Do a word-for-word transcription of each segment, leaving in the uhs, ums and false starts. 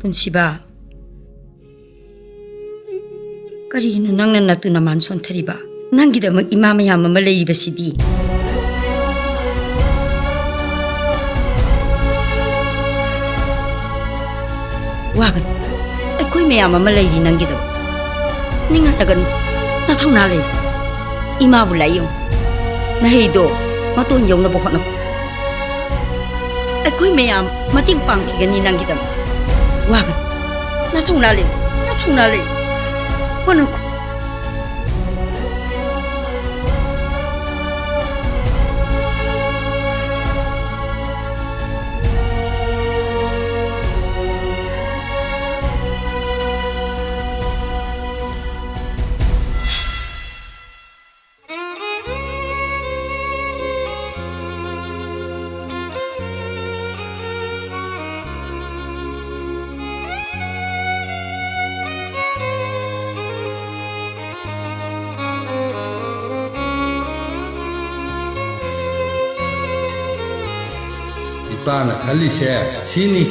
ꯄꯨꯟꯁꯤꯕ, ꯀꯔꯤꯒꯤꯅꯣ ꯅꯪꯅ ꯅꯇꯨ ꯅꯃꯥꯟ ꯁꯣꯟꯊꯔꯤꯕ? ꯅꯪꯒꯤꯗꯃꯛ ꯏꯃꯥ ꯃꯌꯥꯝ ꯑꯃ ꯂꯩꯔꯤꯕꯁꯤꯗꯤ꯫ ꯋꯥꯒꯅꯨ, ꯑꯩꯈꯣꯏ ꯃꯌꯥꯝ ꯑꯃ ꯂꯩꯔꯤ ꯅꯪꯒꯤꯗꯃꯛ꯫ ꯅꯤꯡꯍꯟꯅꯒꯅꯨ, ꯅꯊꯧꯅꯥ ꯂꯩ꯫ ꯏꯃꯥꯕꯨ ꯂꯥꯏꯌꯦꯡꯉꯨ, ꯅꯍꯩꯗꯣ ꯃꯇꯣꯟ ꯌꯧꯅꯕ ꯍꯣꯠꯅꯧ꯫ ꯑꯩꯈꯣꯏ ꯃꯌꯥꯝ ꯃꯇꯦꯡ ꯄꯥꯡꯈꯤꯒꯅꯤ ꯅꯪꯒꯤꯗꯃꯛ꯫ ꯋꯥꯒꯅꯨ, ꯅꯊꯧꯅꯥ ꯂꯩ, ꯅꯊꯧꯅꯥ ꯂꯩ꯫ ꯍꯣꯠꯅꯧ꯫ ꯏꯄꯥꯅ ꯈꯜꯂꯤꯁꯦ ꯁꯤꯅꯤ,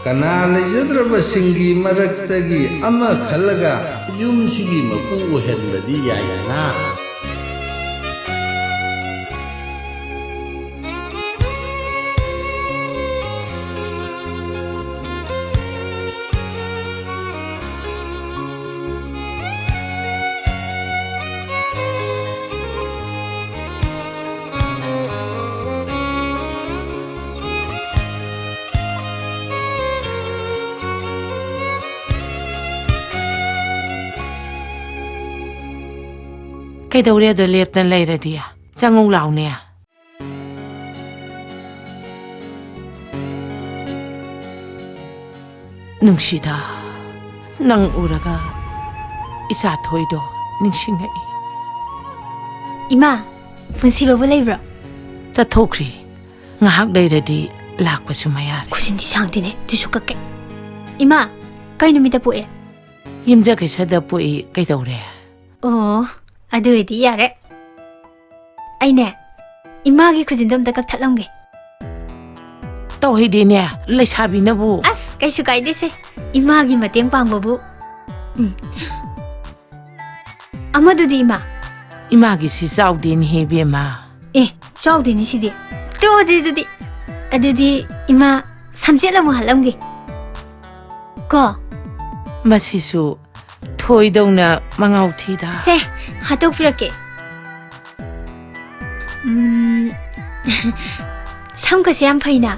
ꯀꯅꯥ ꯂꯩꯖꯗ꯭ꯔꯕꯁꯤꯡꯒꯤ ꯃꯔꯛꯇꯒꯤ ꯑꯃ ꯈꯜꯂꯒ ꯌꯨꯝꯁꯤꯒꯤ ꯃꯄꯨ ꯑꯣꯏꯍꯟꯕꯗꯤ ꯌꯥꯏꯗꯅ꯫ ꯀꯩꯗꯧꯔꯦ ꯑꯗꯣ ꯂꯦꯞꯇꯅ ꯂꯩꯔꯗꯤ? ꯆꯪꯉꯧ ꯂꯥꯎꯅꯦ꯫ ꯅꯨꯡꯁꯤꯗ, ꯅꯪ ꯎꯔꯒ ꯏꯆꯥ ꯊꯣꯏꯗꯣ ꯅꯤꯡꯁꯤꯡꯉꯛꯏ꯫ ꯏꯃꯥ, ꯄꯨꯟꯁꯤꯕꯕꯨ ꯂꯩꯕ꯭ꯔꯣ? ꯆꯠꯊꯣꯛꯈ꯭ꯔꯤ꯫ ꯉꯥꯏꯍꯥꯛ ꯂꯩꯔꯗꯤ ꯂꯥꯛꯄꯁꯨ ꯃꯌꯥꯔꯦ꯫ ꯈꯨꯖꯤꯟꯗꯤ ꯁꯥꯡꯗꯦꯅꯦ, ꯑꯗꯨꯁꯨ ꯀꯛꯀꯦ꯫ ꯏꯃꯥ, ꯀꯩ ꯅꯨꯃꯤꯠꯇ ꯄꯣꯛꯑꯦ? ꯌꯨꯝꯖꯀꯩꯁꯗ ꯄꯣꯛꯏ, ꯀꯩꯗꯧꯔꯦ? ꯑꯣ, ꯑꯗꯨ ꯑꯣꯏꯗꯤ ꯌꯥꯔꯦ꯫ ꯑꯩꯅꯦ, ꯏꯃꯥꯒꯤ ꯈꯨꯖꯤꯟꯗꯣ ꯑꯝꯇ ꯀꯛꯊꯠꯂꯝꯒꯦ꯫ ꯇꯧꯍꯩꯗꯦꯅꯦ, ꯂꯩꯁꯥꯕꯤꯅꯕꯨ꯫ ꯑꯁ, ꯀꯩꯁꯨ ꯀꯥꯏꯗꯦꯁꯦ, ꯏꯃꯥꯒꯤ ꯃꯇꯦꯡ ꯄꯥꯡꯕꯕꯨ꯫ ꯎꯝ꯫ ꯑꯃꯗꯨꯗꯤ ꯏꯃꯥ? ꯏꯃꯥꯒꯤꯁꯤ ꯆꯥꯎꯗꯦꯅꯦꯍꯦ, ꯏꯕꯦꯝꯃ꯫ ꯑꯦ, ꯆꯥꯎꯗꯦꯅꯦ ꯁꯤꯗꯤ꯫ ꯇꯣꯛꯑꯁꯤ ꯑꯗꯨꯗꯤ꯫ ꯑꯗꯨꯗꯤ ꯏꯃꯥ, ꯁꯝꯆꯦꯠ ꯑꯃꯨꯛ ꯍꯥꯠꯂꯝꯒꯦ꯫ ꯀꯣ? ꯃꯁꯤꯁꯨ ꯊꯣꯏꯗꯧꯅ ꯃꯉꯥꯎ ꯊꯤꯗ꯫ ꯁꯦ, ꯍꯥꯠꯇꯣꯛꯄꯤꯔꯛꯀꯦ꯫ ꯎꯝ, ꯁꯝꯒꯁꯦ ꯌꯥꯝ ꯐꯩꯅ꯫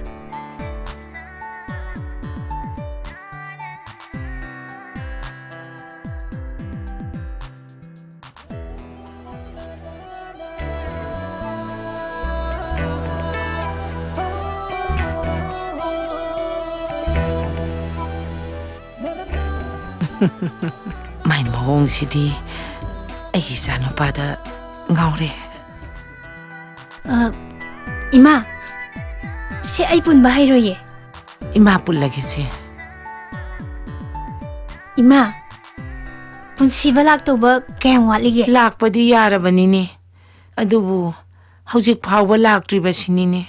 ꯃꯥꯏ ꯃꯑꯣꯡꯁꯤꯗꯤ ꯑꯩꯒꯤ ꯏꯆꯥꯅꯨꯄꯥꯗ ꯉꯥꯎꯔꯦ꯫ ꯑ, ꯏꯃꯥ, ꯁꯤ ꯑꯩ ꯄꯨꯟꯕ ꯍꯩꯔꯣꯏꯌꯦ꯫ ꯏꯃꯥ ꯄꯨꯜꯂꯒꯦꯁꯦ꯫ ꯏꯃꯥ, ꯄꯨꯟꯁꯤꯕ ꯂꯥꯛꯇꯧꯕ ꯀꯌꯥꯝ ꯋꯥꯠꯂꯤꯒꯦ? ꯂꯥꯛꯄꯗꯤ ꯌꯥꯔꯕꯅꯤꯅꯦ, ꯑꯗꯨꯕꯨ ꯍꯧꯖꯤꯛ ꯐꯥꯎꯕ ꯂꯥꯛꯇ꯭ꯔꯤꯕꯁꯤꯅꯤꯅꯦ꯫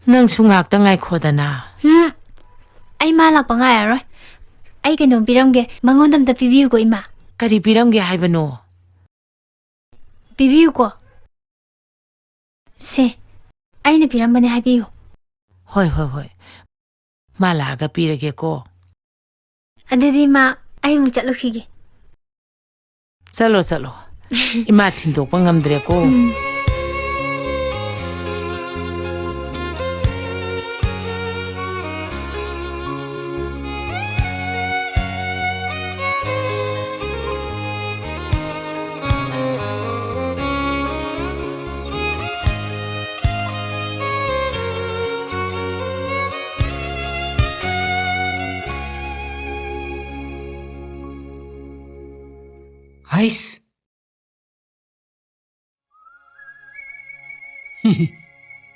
ꯅꯪꯁꯨ ꯉꯥꯛꯇ ꯉꯥꯏꯈꯣꯗꯅ꯫ ꯍꯨꯝ, ꯑꯩ ꯃꯥ ꯂꯥꯛꯄ ꯉꯥꯏꯔꯔꯣꯏ꯫ ꯑꯩ ꯀꯩꯅꯣꯝ ꯄꯤꯔꯝꯒꯦ, ꯃꯉꯣꯟꯗ ꯑꯝꯇ ꯄꯤꯕꯤꯌꯨꯀꯣ, ꯏꯃꯥ꯫ ꯀꯔꯤ ꯄꯤꯔꯝꯒꯦ ꯍꯥꯏꯕꯅꯣ? ꯄꯤꯕꯤꯌꯨꯀꯣ꯫ ꯁꯦ, ꯑꯩꯅ ꯄꯤꯔꯝꯕꯅꯦ ꯍꯥꯏꯕꯤꯌꯨ꯫ ꯍꯣꯏ, ꯍꯣꯏ, ꯍꯣꯏ꯫ ꯃꯥ ꯂꯥꯛꯑꯒ ꯄꯤꯔꯒꯦꯀꯣ꯫ ꯑꯗꯨꯗꯤ ꯏꯃꯥ, ꯑꯩ ꯑꯃꯨꯛ ꯆꯠꯂꯨꯈꯤꯒꯦ꯫ ꯆꯠꯂꯣ, ꯆꯠꯂꯣ꯫ ꯏꯃꯥ ꯊꯤꯟꯗꯣꯛꯄ ꯉꯝꯗ꯭ꯔꯦꯀꯣ꯫ ꯎꯝ꯫ ꯍꯩꯁ!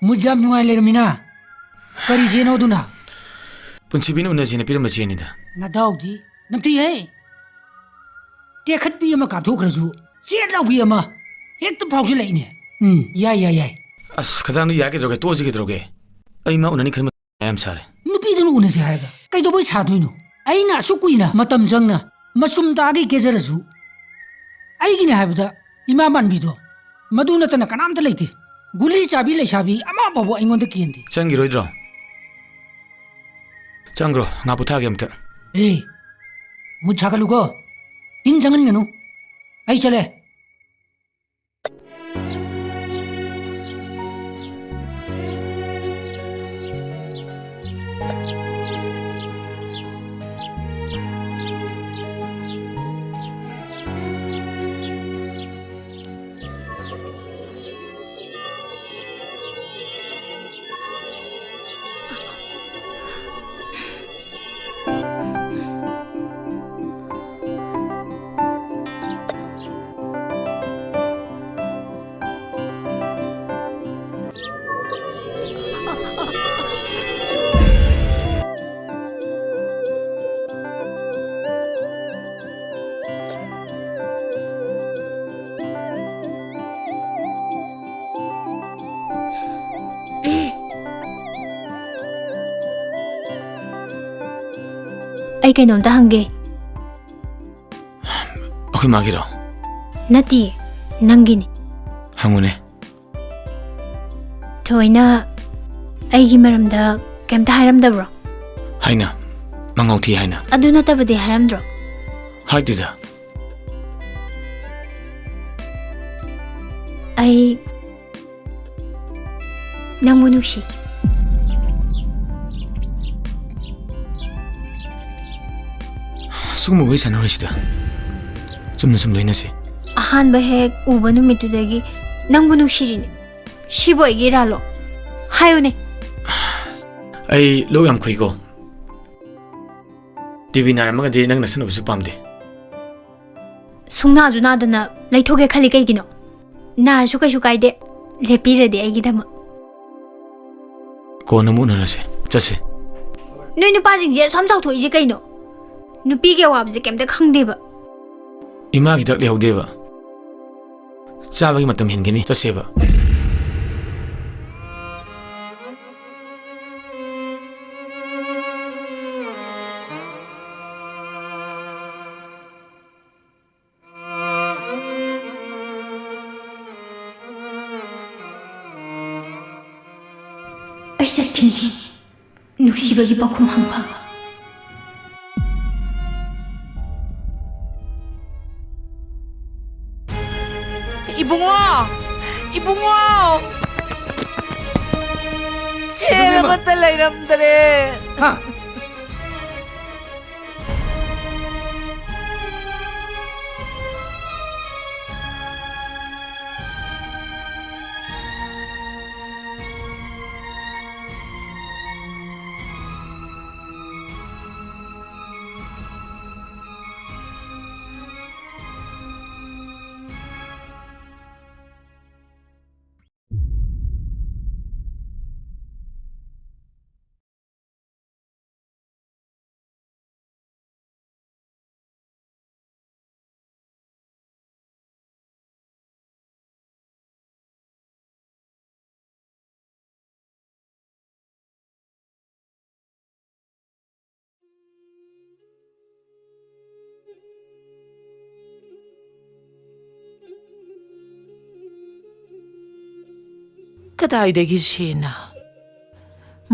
ꯃꯨꯠ ꯌꯥꯝ ꯅꯨꯡꯉꯥꯏ ꯂꯩꯔꯝꯃꯤꯅ꯫ ꯀꯔꯤ ꯆꯦꯅꯣ ꯑꯗꯨꯅ? ꯄꯨꯟꯁꯤꯕꯤꯅ ꯎꯅꯁꯦꯅ ꯄꯤꯔꯝꯕ ꯆꯦꯅꯤꯗ꯫ ꯅꯗꯥꯎꯗꯤ ꯅꯝꯊꯤꯍꯦ꯫ ꯇꯦꯛꯈꯠꯄꯤ ꯑꯃ ꯀꯥꯞꯊꯣꯛꯈ꯭ꯔꯁꯨ ꯆꯦꯠ ꯂꯥꯎꯕꯤ ꯑꯃ ꯍꯦꯛꯇ ꯐꯥꯎꯁꯤꯜꯂꯛꯏꯅꯦ꯫ ꯎꯝ, ꯌꯥꯏ, ꯌꯥꯏ, ꯌꯥꯏ꯫ ꯑꯁ, ꯈꯗꯥꯡꯗꯣ ꯌꯥꯒꯦ ꯇꯧꯔꯒꯦ, ꯇꯣꯛꯑꯁꯤ ꯀꯩꯗꯧꯔꯒꯦ? ꯑꯩ ꯃꯥ ꯎꯅꯅꯤ ꯈꯟꯕ ꯌꯥꯝ ꯁꯥꯔꯦ꯫ ꯅꯨꯄꯤꯗꯨꯅ ꯎꯅꯁꯦ ꯍꯥꯏꯔꯒ꯫ ꯀꯩꯗꯧꯕꯩ ꯁꯥꯗꯣꯏꯅꯣ? ꯑꯩꯅ ꯑꯁꯨꯛ ꯀꯨꯏꯅ ꯃꯇꯝ ꯆꯪꯅ ꯃꯆꯨꯝ ꯇꯥꯒꯩ ꯀꯦꯖꯔꯁꯨ, ꯑꯩꯒꯤꯅꯦ ꯍꯥꯏꯕꯗ ꯏꯃꯥ ꯃꯥꯟꯕꯤꯗꯣ ꯃꯗꯨ ꯅꯠꯇꯅ ꯀꯅꯥꯝꯇ ꯂꯩꯇꯦ꯫ ꯒꯨꯂꯤ ꯆꯥꯕꯤ ꯂꯩꯁꯥꯕꯤ ꯑꯃ ꯐꯥꯎꯕ ꯑꯩꯉꯣꯟꯗ ꯀꯦꯟꯗꯦ꯫ ꯆꯪꯈꯤꯔꯣꯏꯗ꯭ꯔꯣ? ꯆꯪꯈ꯭ꯔꯣ, ꯉꯥ ꯄꯣꯊꯥꯒꯦ ꯑꯝꯇ꯫ ꯑꯦ, ꯃꯨꯠ ꯁꯥꯒꯠꯂꯨꯀꯣ, ꯇꯤꯟ ꯆꯪꯍꯟꯒꯅꯨ꯫ ꯑꯩ ꯆꯠꯂꯦ꯫ ꯑꯩ ꯀꯩꯅꯣꯝꯇ ꯍꯪꯒꯦ꯫ ꯑꯩꯈꯣꯏ ꯃꯥꯒꯤꯔꯣ? ꯅꯠꯇꯤꯌꯦ, ꯅꯪꯒꯤꯅꯤ꯫ ꯍꯪꯉꯨꯅꯦ꯫ ꯊꯣꯏꯅ ꯑꯩꯒꯤ ꯃꯔꯝꯗ ꯀꯩꯝꯇ ꯍꯥꯏꯔꯝꯗꯕ꯭ꯔꯣ? ꯍꯥꯏꯅ, ꯃꯉꯥꯎ ꯊꯤ ꯍꯥꯏꯅ꯫ ꯑꯗꯨ ꯅꯠꯇꯕꯗꯤ ꯍꯥꯏꯔꯝꯗ꯭ꯔꯣ? ꯍꯥꯏꯗꯦꯗ꯫ ꯑꯩ ꯅꯪꯕꯨ ꯅꯨꯡꯁꯤ꯫ ꯁꯤꯒꯨꯝꯕ ꯋꯥꯔꯤ ꯁꯥꯟꯅꯔꯣꯏꯁꯤꯗ꯫ ꯆꯨꯝꯅ ꯁꯨꯝ ꯂꯣꯏꯅꯁꯤ꯫ ꯑꯍꯥꯟꯕ ꯍꯦꯛ ꯎꯕ ꯅꯨꯃꯤꯠꯇꯨꯗꯒꯤ ꯅꯪꯕꯨ ꯅꯨꯡꯁꯤꯔꯤꯅꯦ꯫ ꯁꯤꯕꯨ ꯑꯩꯒꯤ ꯏꯔꯥꯜꯂꯣ? ꯍꯥꯏꯌꯨꯅꯦ꯫ ꯑꯩ ꯂꯣꯛ ꯌꯥꯝ ꯈꯨꯏꯀꯣ꯫ ꯇꯤ ꯕꯤ ꯅꯥꯔꯝꯃꯒꯗꯤ ꯅꯪ ꯅꯛꯁꯟꯅꯕꯁꯨ ꯄꯥꯝꯗꯦ꯫ ꯁꯨꯡꯅꯥꯁꯨ ꯅꯥꯗꯅ ꯂꯩꯊꯣꯛꯀꯦ ꯈꯜꯂꯤ ꯀꯩꯒꯤꯅꯣ? ꯅꯥꯔꯁꯨ ꯀꯩꯁꯨ ꯀꯥꯏꯗꯦ, ꯂꯦꯞꯄꯤꯔꯗꯤ ꯑꯩꯒꯤꯗꯃꯛ꯫ ꯀꯣꯟꯅ ꯑꯃꯨꯛ ꯎꯅꯔꯁꯦ, ꯆꯠꯁꯦ꯫ ꯅꯣꯏ ꯅꯨꯄꯥꯁꯤꯡꯁꯦ ꯑꯁꯨꯛ ꯌꯥꯝ ꯆꯥꯎꯊꯣꯛꯏꯁꯦ ꯀꯩꯅꯣ? ꯅꯨꯄꯤꯒꯤ ꯑꯋꯥꯕꯁꯦ ꯀꯩꯝꯇ ꯈꯪꯗꯦꯕ꯫ ꯏꯃꯥꯒꯤ ꯍꯤꯗꯥꯛ ꯂꯩꯍꯧꯗꯦꯕ꯫ ꯆꯥꯕꯒꯤ ꯃꯇꯝ ꯍꯦꯟꯒꯅꯤ, ꯆꯠꯁꯦꯕ꯫ ꯆꯩꯊꯤꯅꯤ, ꯅꯨꯡꯁꯤꯕꯒꯤ ꯄꯥꯎꯈꯨꯝ ꯍꯪꯐꯝ꯫ ꯏꯕꯨꯡꯉꯣ! ꯏꯕꯨꯡꯉꯣ! ꯁꯦꯜ ꯏꯕꯦꯝꯃ! ꯑꯃꯠꯇ ꯂꯩꯔꯝꯗ꯭ꯔꯦ꯫ ꯍꯥ? ꯀꯗꯥꯏꯗꯒꯤ ꯁꯦꯟꯅ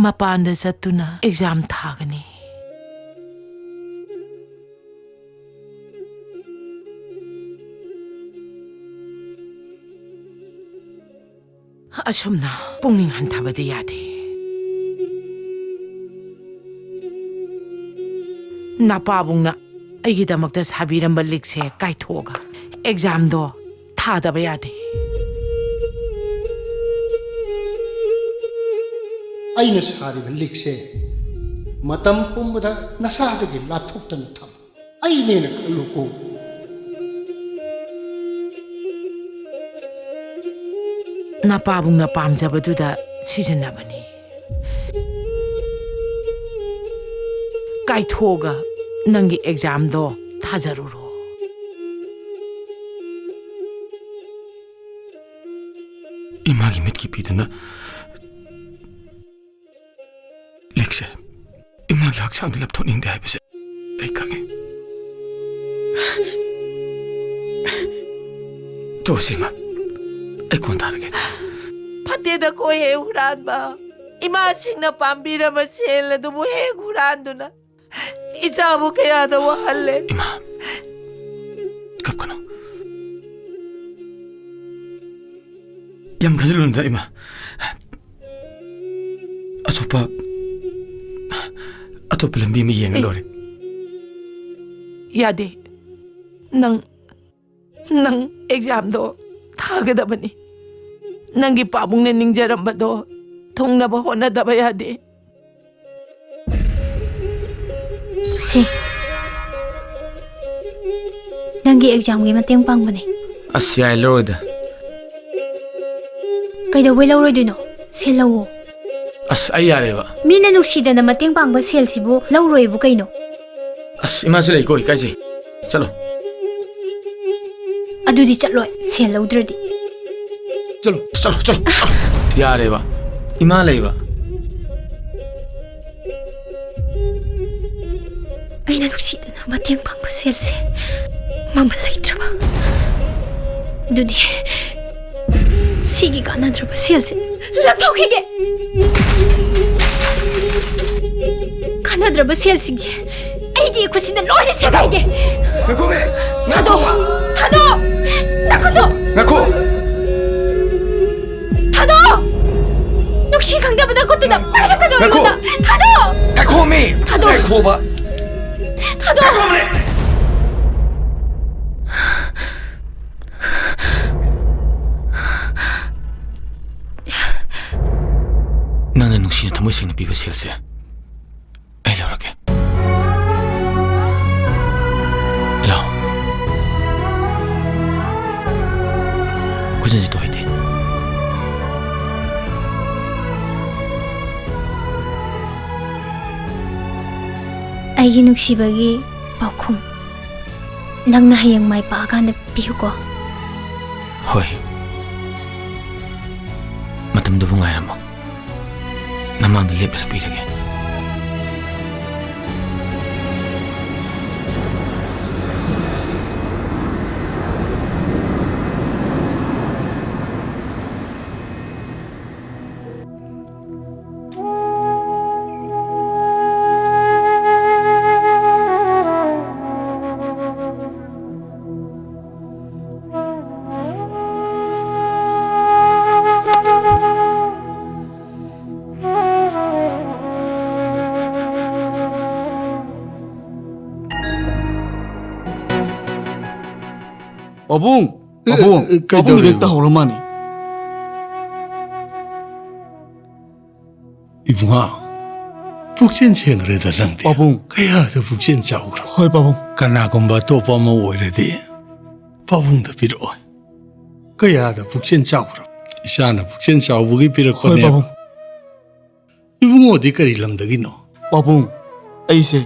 ꯃꯄꯥꯟꯗ ꯆꯠꯇꯨꯅ ꯑꯦꯛꯖꯥꯝ ꯊꯥꯒꯅꯤ? ꯑꯁꯨꯝꯅ ꯄꯨꯛꯅꯤꯡ ꯍꯟꯊꯕꯗꯤ ꯌꯥꯗꯦ꯫ ꯅꯄꯥꯕꯨꯡꯅ ꯑꯩꯒꯤꯗꯃꯛꯇ ꯁꯥꯕꯤꯔꯝꯕ ꯂꯤꯛꯁꯦ ꯀꯥꯏꯊꯣꯛꯑꯒ ꯑꯦꯛꯖꯥꯝꯗꯣ ꯊꯥꯗꯕ ꯌꯥꯗꯦ꯫ ꯑꯩꯅ ꯁꯥꯔꯤꯕ ꯂꯤꯛꯁꯦ ꯃꯇꯝ ꯄꯨꯝꯕꯗ ꯅꯁꯥꯗꯒꯤ ꯂꯥꯞꯊꯣꯛꯇꯅ ꯊꯝꯃꯨ꯫ ꯑꯩꯅꯦꯅ ꯈꯜꯂꯨꯀꯣ꯫ ꯅꯄꯥꯕꯨꯡꯅ ꯄꯥꯝꯖꯕꯗꯨꯗ ꯁꯤꯖꯤꯟꯅꯕꯅꯤ꯫ ꯀꯥꯏꯊꯣꯛꯑꯒ ꯅꯪꯒꯤ ꯑꯦꯛꯖꯥꯝꯗꯣ ꯊꯥꯖꯔꯨꯔꯣ꯫ ꯏꯃꯥꯒꯤ ꯃꯤꯠꯀꯤ ꯄꯤꯗꯨꯅ ꯂꯤꯛꯁꯦ ꯏꯃꯥꯒꯤ ꯍꯛꯆꯥꯡꯗ ꯂꯦꯞꯊꯣꯛꯅꯤꯡꯗꯦ ꯍꯥꯏꯕꯁꯦ ꯑꯩ ꯈꯪꯉꯤ꯫ ꯇꯣꯛꯑꯁꯤ, ꯏꯃꯥ꯫ ꯑꯩ ꯀꯣꯟ ꯊꯥꯔꯒꯦ꯫ ꯐꯠꯇꯦꯗꯀꯣ ꯍꯦ ꯍꯨꯔꯥꯟꯕ꯫ ꯏꯃꯥꯁꯤꯡꯅ ꯄꯥꯝꯕꯤꯔꯕ ꯁꯦꯜ ꯑꯗꯨꯕꯨ ꯍꯦꯛ ꯍꯨꯔꯥꯟꯗꯨꯅ ꯏꯆꯥꯕꯨ ꯀꯌꯥꯗ ꯋꯥꯍꯜꯂꯦ꯫ ꯏꯃꯥ, ꯀꯞꯀꯅꯨ꯫ ꯌꯥꯝ ꯈꯟꯖꯤꯜꯂꯨꯅꯨꯗ, ꯏꯃꯥ꯫ ꯑꯇꯣꯞꯄ, ꯑꯇꯣꯞꯄ ꯂꯝꯕꯤ ꯑꯃ ꯌꯦꯡꯉ ꯂꯣꯏꯔꯦ꯫ ꯌꯥꯗꯦ꯫ ꯅꯪ, ꯅꯪ ꯑꯦꯛꯖꯥꯝꯗꯣ ꯊꯥꯒꯗꯕꯅꯤ꯫ ꯅꯪꯒꯤ ꯄꯥꯕꯨꯡꯅ ꯅꯤꯡꯖꯔꯝꯕꯗꯣ ꯊꯨꯡꯅꯕ ꯍꯣꯠꯅꯗꯕ ꯌꯥꯗꯦ꯫ ꯁꯦ, ꯅꯪꯒꯤ ꯑꯦꯛꯖꯥꯝꯒꯤ ꯃꯇꯦꯡ ꯄꯥꯡꯕꯅꯦ꯫ ꯑꯁ, ꯌꯥꯏ, ꯂꯧꯔꯣꯏꯗ꯫ ꯀꯩꯗꯧꯕꯩ ꯂꯧꯔꯣꯏꯗꯣꯏꯅꯣ? ꯁꯦꯜ ꯂꯧꯋꯣ꯫ ꯑꯁ, ꯑꯩ ꯌꯥꯔꯦꯕ꯫ ꯃꯤꯅ ꯅꯨꯡꯁꯤꯗꯅ ꯃꯇꯦꯡ ꯄꯥꯡꯕ ꯁꯦꯜꯁꯤꯕꯨ ꯂꯧꯔꯣꯏꯕꯨ ꯀꯩꯅꯣ? ꯑꯁ, ꯏꯃꯥꯁꯨ ꯂꯩꯀꯣ, ꯏꯀꯥꯏꯖꯩ꯫ ꯆꯠꯂꯣ꯫ ꯑꯗꯨꯗꯤ ꯆꯠꯂꯣꯏ, ꯁꯦꯜ ꯂꯧꯗ꯭ꯔꯗꯤ꯫ ꯆꯠꯂꯣ, ꯆꯠꯂꯣ, ꯆꯠꯂꯣ, ꯆꯠꯂꯣ꯫ ꯌꯥꯔꯦꯕ, ꯏꯃꯥ ꯂꯩꯕ꯫ ꯑꯩꯅ ꯅꯨꯡꯁꯤꯗꯅ ꯃꯇꯦꯡ ꯄꯥꯡꯕ ꯁꯦꯜꯁꯦ ꯃꯃꯜ ꯂꯩꯇ꯭ꯔꯕ? ꯑꯗꯨꯗꯤ ꯁꯤꯒꯤ ꯀꯥꯟꯅꯗ꯭ꯔꯕ ꯁꯦꯜꯁꯦ ꯂꯪꯊꯣꯛꯈꯤꯒꯦ꯫ ꯀꯥꯟꯅꯗ꯭ꯔꯕ ꯁꯦꯜꯁꯤꯡꯁꯦ ꯑꯩꯒꯤ ꯏꯈꯨꯠꯁꯤꯗ ꯂꯣꯏꯅ ꯁꯦꯒꯥꯏꯒꯦ꯫ ꯉꯥꯏꯈꯣꯃꯤ! ꯊꯥꯗꯣꯛ! ꯊꯥꯗꯣꯛ! ꯅꯈꯨꯠꯇꯣ! ꯉꯥꯏꯈꯣ! ꯊꯥꯗꯣꯛ! ꯅꯨꯡꯁꯤ ꯈꯪꯗꯕ ꯅꯈꯨꯠꯇꯨꯗ ꯄꯥꯏꯔꯛꯀꯅꯨ ꯉꯥꯏꯈꯣ! ꯑꯩꯉꯣꯟꯗ! ꯊꯥꯗꯣꯛ! ꯉꯥꯏꯈꯣꯃꯤ! ꯊꯥꯗꯣꯛ! ꯉꯥꯏꯈꯣꯕ! ꯊꯥꯗꯣꯛ! ꯉꯥꯏꯈꯣꯃꯤ! ꯅꯪꯅ ꯅꯨꯡꯁꯤꯅ ꯊꯃꯣꯏ ꯁꯦꯡꯅ ꯄꯤꯕ ꯁꯦꯜꯁꯦ ꯑꯩ ꯂꯧꯔꯒꯦ꯫ ꯂꯥꯎ꯫ ꯈꯨꯖꯤꯟꯁꯤ ꯇꯣ ꯍꯩꯇꯦ꯫ ꯑꯩꯒꯤ ꯅꯨꯡꯁꯤꯕꯒꯤ ꯄꯥꯎꯈꯨꯝ ꯅꯪꯅ ꯍꯌꯦꯡ ꯃꯥꯏ ꯄꯥꯛꯑꯀꯥꯟꯗ ꯄꯤꯌꯨꯀꯣ꯫ ꯍꯣꯏ꯫ ꯃꯇꯝꯗꯨꯕꯨ ꯉꯥꯏꯔꯝꯃꯣ꯫ ꯅꯃꯥꯡꯗ ꯂꯦꯞꯂꯒ ꯄꯤꯔꯒꯦ꯫ ꯄꯥꯕꯨꯡ! ꯑꯦ, ꯄꯥꯕꯨꯡ! ꯑꯦ, ꯄꯥꯕꯨꯡꯒꯤ ꯀꯩꯗꯧꯔꯤꯅꯣ? ꯕꯦꯒꯇ ꯍꯧꯔ ꯃꯥꯅꯤ꯫ ꯏꯕꯨꯡꯉꯣ, ꯄꯨꯛꯆꯦꯜ ꯁꯦꯡꯈ꯭ꯔꯦꯗ ꯅꯪꯗꯤ꯫ ꯄꯥꯕꯨꯡ꯫ ꯀꯌꯥꯗ ꯄꯨꯛꯆꯦꯜ ꯆꯥꯎꯈ꯭ꯔꯕ? ꯍꯣꯏ, ꯄꯥꯕꯨꯡ꯫ ꯀꯅꯥꯒꯨꯝꯕ ꯑꯇꯣꯞꯄ ꯑꯃ ꯑꯣꯏꯔꯗꯤ ꯄꯥꯕꯨꯡꯗ ꯄꯤꯔꯛꯑꯣꯏ꯫ ꯀꯌꯥꯗ ꯄꯨꯛꯆꯦꯜ ꯆꯥꯎꯈ꯭ꯔꯕ? ꯏꯆꯥꯅ ꯄꯨꯛꯆꯦꯜ ꯆꯥꯎꯕꯒꯤ ꯍꯣꯏ, ꯄꯤꯔꯛꯄꯅꯦ꯫ ꯄꯥꯕꯨꯡ꯫ ꯏꯕꯨꯡꯉꯣꯗꯤ ꯀꯔꯤ ꯂꯝꯗꯒꯤꯅꯣ? ꯄꯥꯕꯨꯡ, ꯑꯩꯁꯦ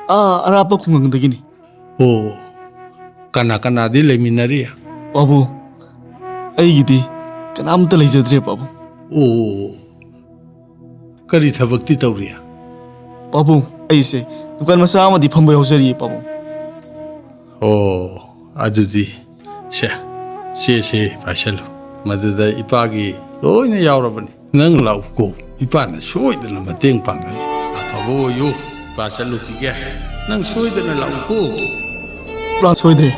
ꯑꯥ ꯑꯔꯥꯞꯄ ꯈꯨꯡꯒꯪꯗꯒꯤꯅꯤ꯫ ꯑꯣ, ꯀꯅꯥ ꯀꯅꯥꯗꯤ ꯂꯩꯃꯤꯟꯅꯔꯤ? ꯄꯥꯕꯨꯡ, ꯑꯩꯒꯤꯗꯤ ꯀꯅꯥꯝꯇ ꯂꯩꯖꯗ꯭ꯔꯦ, ꯄꯥꯕꯨꯡ꯫ ꯑꯣ, ꯀꯔꯤ ꯊꯕꯛꯇꯤ ꯇꯧꯔꯤ? ꯄꯥꯕꯨꯡ, ꯑꯩꯁꯦ ꯗꯨꯀꯥꯟ ꯃꯆꯥ ꯑꯃꯗꯤ ꯐꯝꯕ ꯌꯥꯎꯖꯔꯤꯌꯦ, ꯄꯥꯕꯨꯡ꯫ ꯑꯣ, ꯑꯗꯨꯗꯤ ꯁꯦ, ꯆꯦꯁꯦ ꯄꯥꯏꯁꯜꯂꯨ꯫ ꯃꯗꯨꯗ ꯏꯄꯥꯒꯤ ꯂꯣꯏꯅ ꯌꯥꯎꯔꯕꯅꯤ꯫ ꯅꯪ ꯂꯥꯛꯎꯀꯣ, ꯏꯄꯥꯅ ꯁꯣꯏꯗꯅ ꯃꯇꯦꯡ ꯄꯥꯡꯒꯅꯤ꯫ ꯑꯐꯕ ꯑꯣꯏꯌꯨ, ꯏꯄꯥ ꯆꯠꯂꯨꯈꯤꯒꯦ꯫ ꯅꯪ ꯁꯣꯏꯗꯅ ꯂꯥꯛꯎꯀꯣ꯫ ꯄꯨꯔꯥ ꯁꯣꯏꯗ꯭ꯔꯦ꯫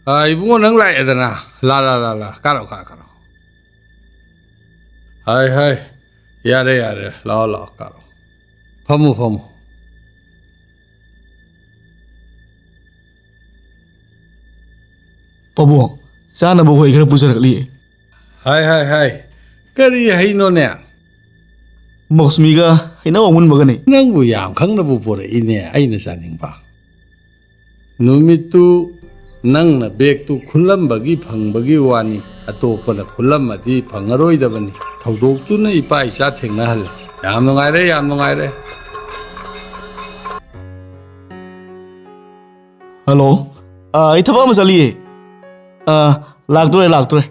ꯑ, ꯏꯕꯨꯡꯉꯣ, ꯅꯪ ꯂꯥꯛꯑꯦꯗꯅ꯫ ꯂꯥ, ꯂꯥ, ꯂꯥ, ꯂꯥ꯫ ꯀꯥꯔꯛꯑꯣ, ꯀꯥꯔꯛꯑꯣ, ꯀꯥꯔꯛꯑꯣ꯫ ꯍꯥꯏ, ꯍꯥꯏ꯫ ꯌꯥꯔꯦ, ꯌꯥꯔꯦ꯫ ꯂꯥꯛꯑꯣ, ꯂꯥꯛꯑꯣ, ꯀꯥꯔꯛꯑꯣ꯫ ꯐꯝꯃꯨ, ꯐꯝꯃꯨ꯫ ꯄꯥꯕꯨꯡ, ꯆꯥꯅꯕ ꯍꯩ ꯈꯔ ꯄꯨꯖꯔꯛꯂꯤꯌꯦ꯫ ꯍꯥꯏ, ꯍꯥꯏ, ꯍꯥꯏ꯫ ꯀꯔꯤ ꯍꯩꯅꯣꯅꯦ? ꯃꯧꯁꯃꯤꯒ ꯍꯩꯅꯧ ꯑꯃꯨꯟꯕꯒꯅꯤ꯫ ꯅꯪꯕꯨ ꯌꯥꯝ ꯈꯪꯅꯕꯨ ꯄꯣꯔꯛꯏꯅꯦ, ꯑꯩꯅ ꯆꯥꯅꯤꯡꯕ꯫ ꯅꯨꯃꯤꯠꯇꯨ ꯅꯪꯅ ꯕꯦꯒꯇꯨ ꯈꯨꯜꯂꯝꯕꯒꯤ ꯐꯪꯕꯒꯤ ꯋꯥꯅꯤ, ꯑꯇꯣꯞꯄꯅ ꯈꯨꯜꯂꯝꯃꯗꯤ ꯐꯪꯉꯔꯣꯏꯗꯕꯅꯤ꯫ ꯊꯧꯗꯣꯛꯇꯨꯅ ꯏꯄꯥ ꯏꯆꯥ ꯊꯦꯡꯅꯍꯜꯂꯦ꯫ ꯌꯥꯝ ꯅꯨꯡꯉꯥꯏꯔꯦ, ꯌꯥꯝ ꯅꯨꯡꯉꯥꯏꯔꯦ꯫ ꯍꯜꯂꯣ꯫ ꯑꯥ, ꯑꯩ ꯊꯕꯛ ꯑꯃ ꯆꯠꯂꯤꯌꯦ꯫ ꯑꯥ, ꯂꯥꯛꯇꯣꯔꯦ, ꯂꯥꯛꯇꯣꯔꯦ꯫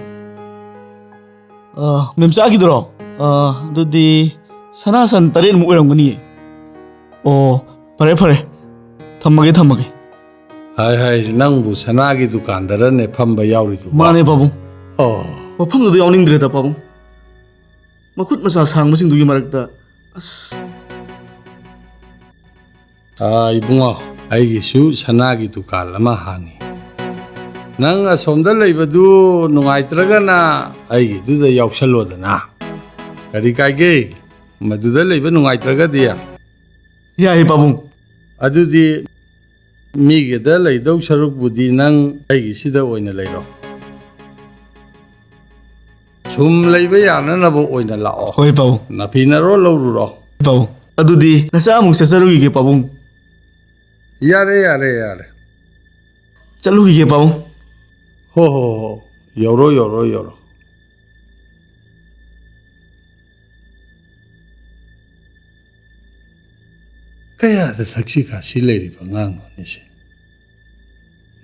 ꯑꯥ, ꯃꯦꯝꯆꯥꯒꯤꯗꯨꯔꯣ? ꯑꯥ, ꯑꯗꯨꯗꯤ ꯁꯅꯥ ꯁꯟ ꯇꯔꯦꯠꯃꯨꯛ ꯑꯣꯏꯔꯝꯒꯅꯤꯌꯦ꯫ ꯑꯣ, ꯐꯔꯦ, ꯐꯔꯦ꯫ ꯊꯝꯃꯒꯦ, ꯊꯝꯃꯒꯦ꯫ ꯍꯥꯏ, ꯍꯥꯏ, ꯅꯪꯕꯨ ꯁꯅꯥꯒꯤ ꯗꯨꯀꯥꯟꯗꯔꯅꯦ ꯐꯝꯕ ꯌꯥꯎꯔꯤꯗꯨꯕꯣ? ꯃꯥꯅꯦ, ꯄꯥꯕꯨꯡ꯫ ꯑꯣ꯫ ꯃꯐꯝꯗꯨꯗ ꯌꯥꯎꯅꯤꯡꯗ꯭ꯔꯦꯗ, ꯄꯥꯕꯨꯡ꯫ ꯃꯈꯨꯠ ꯃꯁꯥ ꯁꯥꯡꯕꯁꯤꯡꯗꯨꯒꯤ ꯃꯔꯛꯇ, ꯑꯁ꯫ ꯑꯥ, ꯏꯕꯨꯡꯉꯣ, ꯑꯩꯒꯤꯁꯨ ꯁꯅꯥꯒꯤ ꯗꯨꯀꯥꯟ ꯑꯃ ꯍꯥꯡꯉꯤ꯫ ꯅꯪ ꯑꯁꯣꯝꯗ ꯂꯩꯕꯗꯨ ꯅꯨꯡꯉꯥꯏꯇ꯭ꯔꯒꯅ ꯑꯩꯒꯤꯗꯨꯗ ꯌꯥꯎꯁꯜꯂꯣꯗꯅ꯫ ꯀꯔꯤ ꯀꯥꯏꯒꯦ? ꯃꯗꯨꯗ ꯂꯩꯕ ꯅꯨꯡꯉꯥꯏꯇ꯭ꯔꯒꯗꯤ? ꯌꯥꯏꯌꯦ, ꯄꯥꯕꯨꯡ꯫ ꯑꯗꯨꯗꯤ ꯃꯤꯒꯤꯗ ꯂꯩꯗꯧ ꯁꯔꯨꯛꯄꯨꯗꯤ ꯅꯪ ꯑꯩꯒꯤꯁꯤꯗ ꯑꯣꯏꯅ ꯂꯩꯔꯣ꯫ ꯁꯨꯝ ꯂꯩꯕ ꯌꯥꯅꯅꯕ ꯑꯣꯏꯅ ꯂꯥꯛꯑꯣ꯫ ꯍꯣꯏ, ꯄꯥꯕꯨꯡ꯫ ꯅꯥꯐꯤꯅꯔꯣ ꯂꯧꯔꯨꯔꯣ꯫ ꯄꯥꯕꯨꯡ꯫ ꯑꯗꯨꯗꯤ ꯅꯆꯥ ꯑꯃꯨꯛ ꯆꯠꯆꯔꯨꯈꯤꯒꯦ, ꯄꯥꯕꯨꯡ꯫ ꯌꯥꯔꯦ, ꯌꯥꯔꯦ, ꯌꯥꯔꯦ꯫ ꯆꯠꯂꯨꯈꯤꯒꯦ, ꯄꯥꯕꯨꯡ꯫ ꯍꯣ, ꯍꯣ, ꯍꯣ꯫ ꯌꯧꯔꯣ, ꯌꯧꯔꯣ, ꯌꯧꯔꯣ꯫ ꯀꯌꯥꯗ ꯊꯛꯁꯤ ꯈꯥꯁꯤ ꯂꯩꯔꯤꯕ ꯑꯉꯥꯡꯅꯣꯅꯦ ꯁꯦ?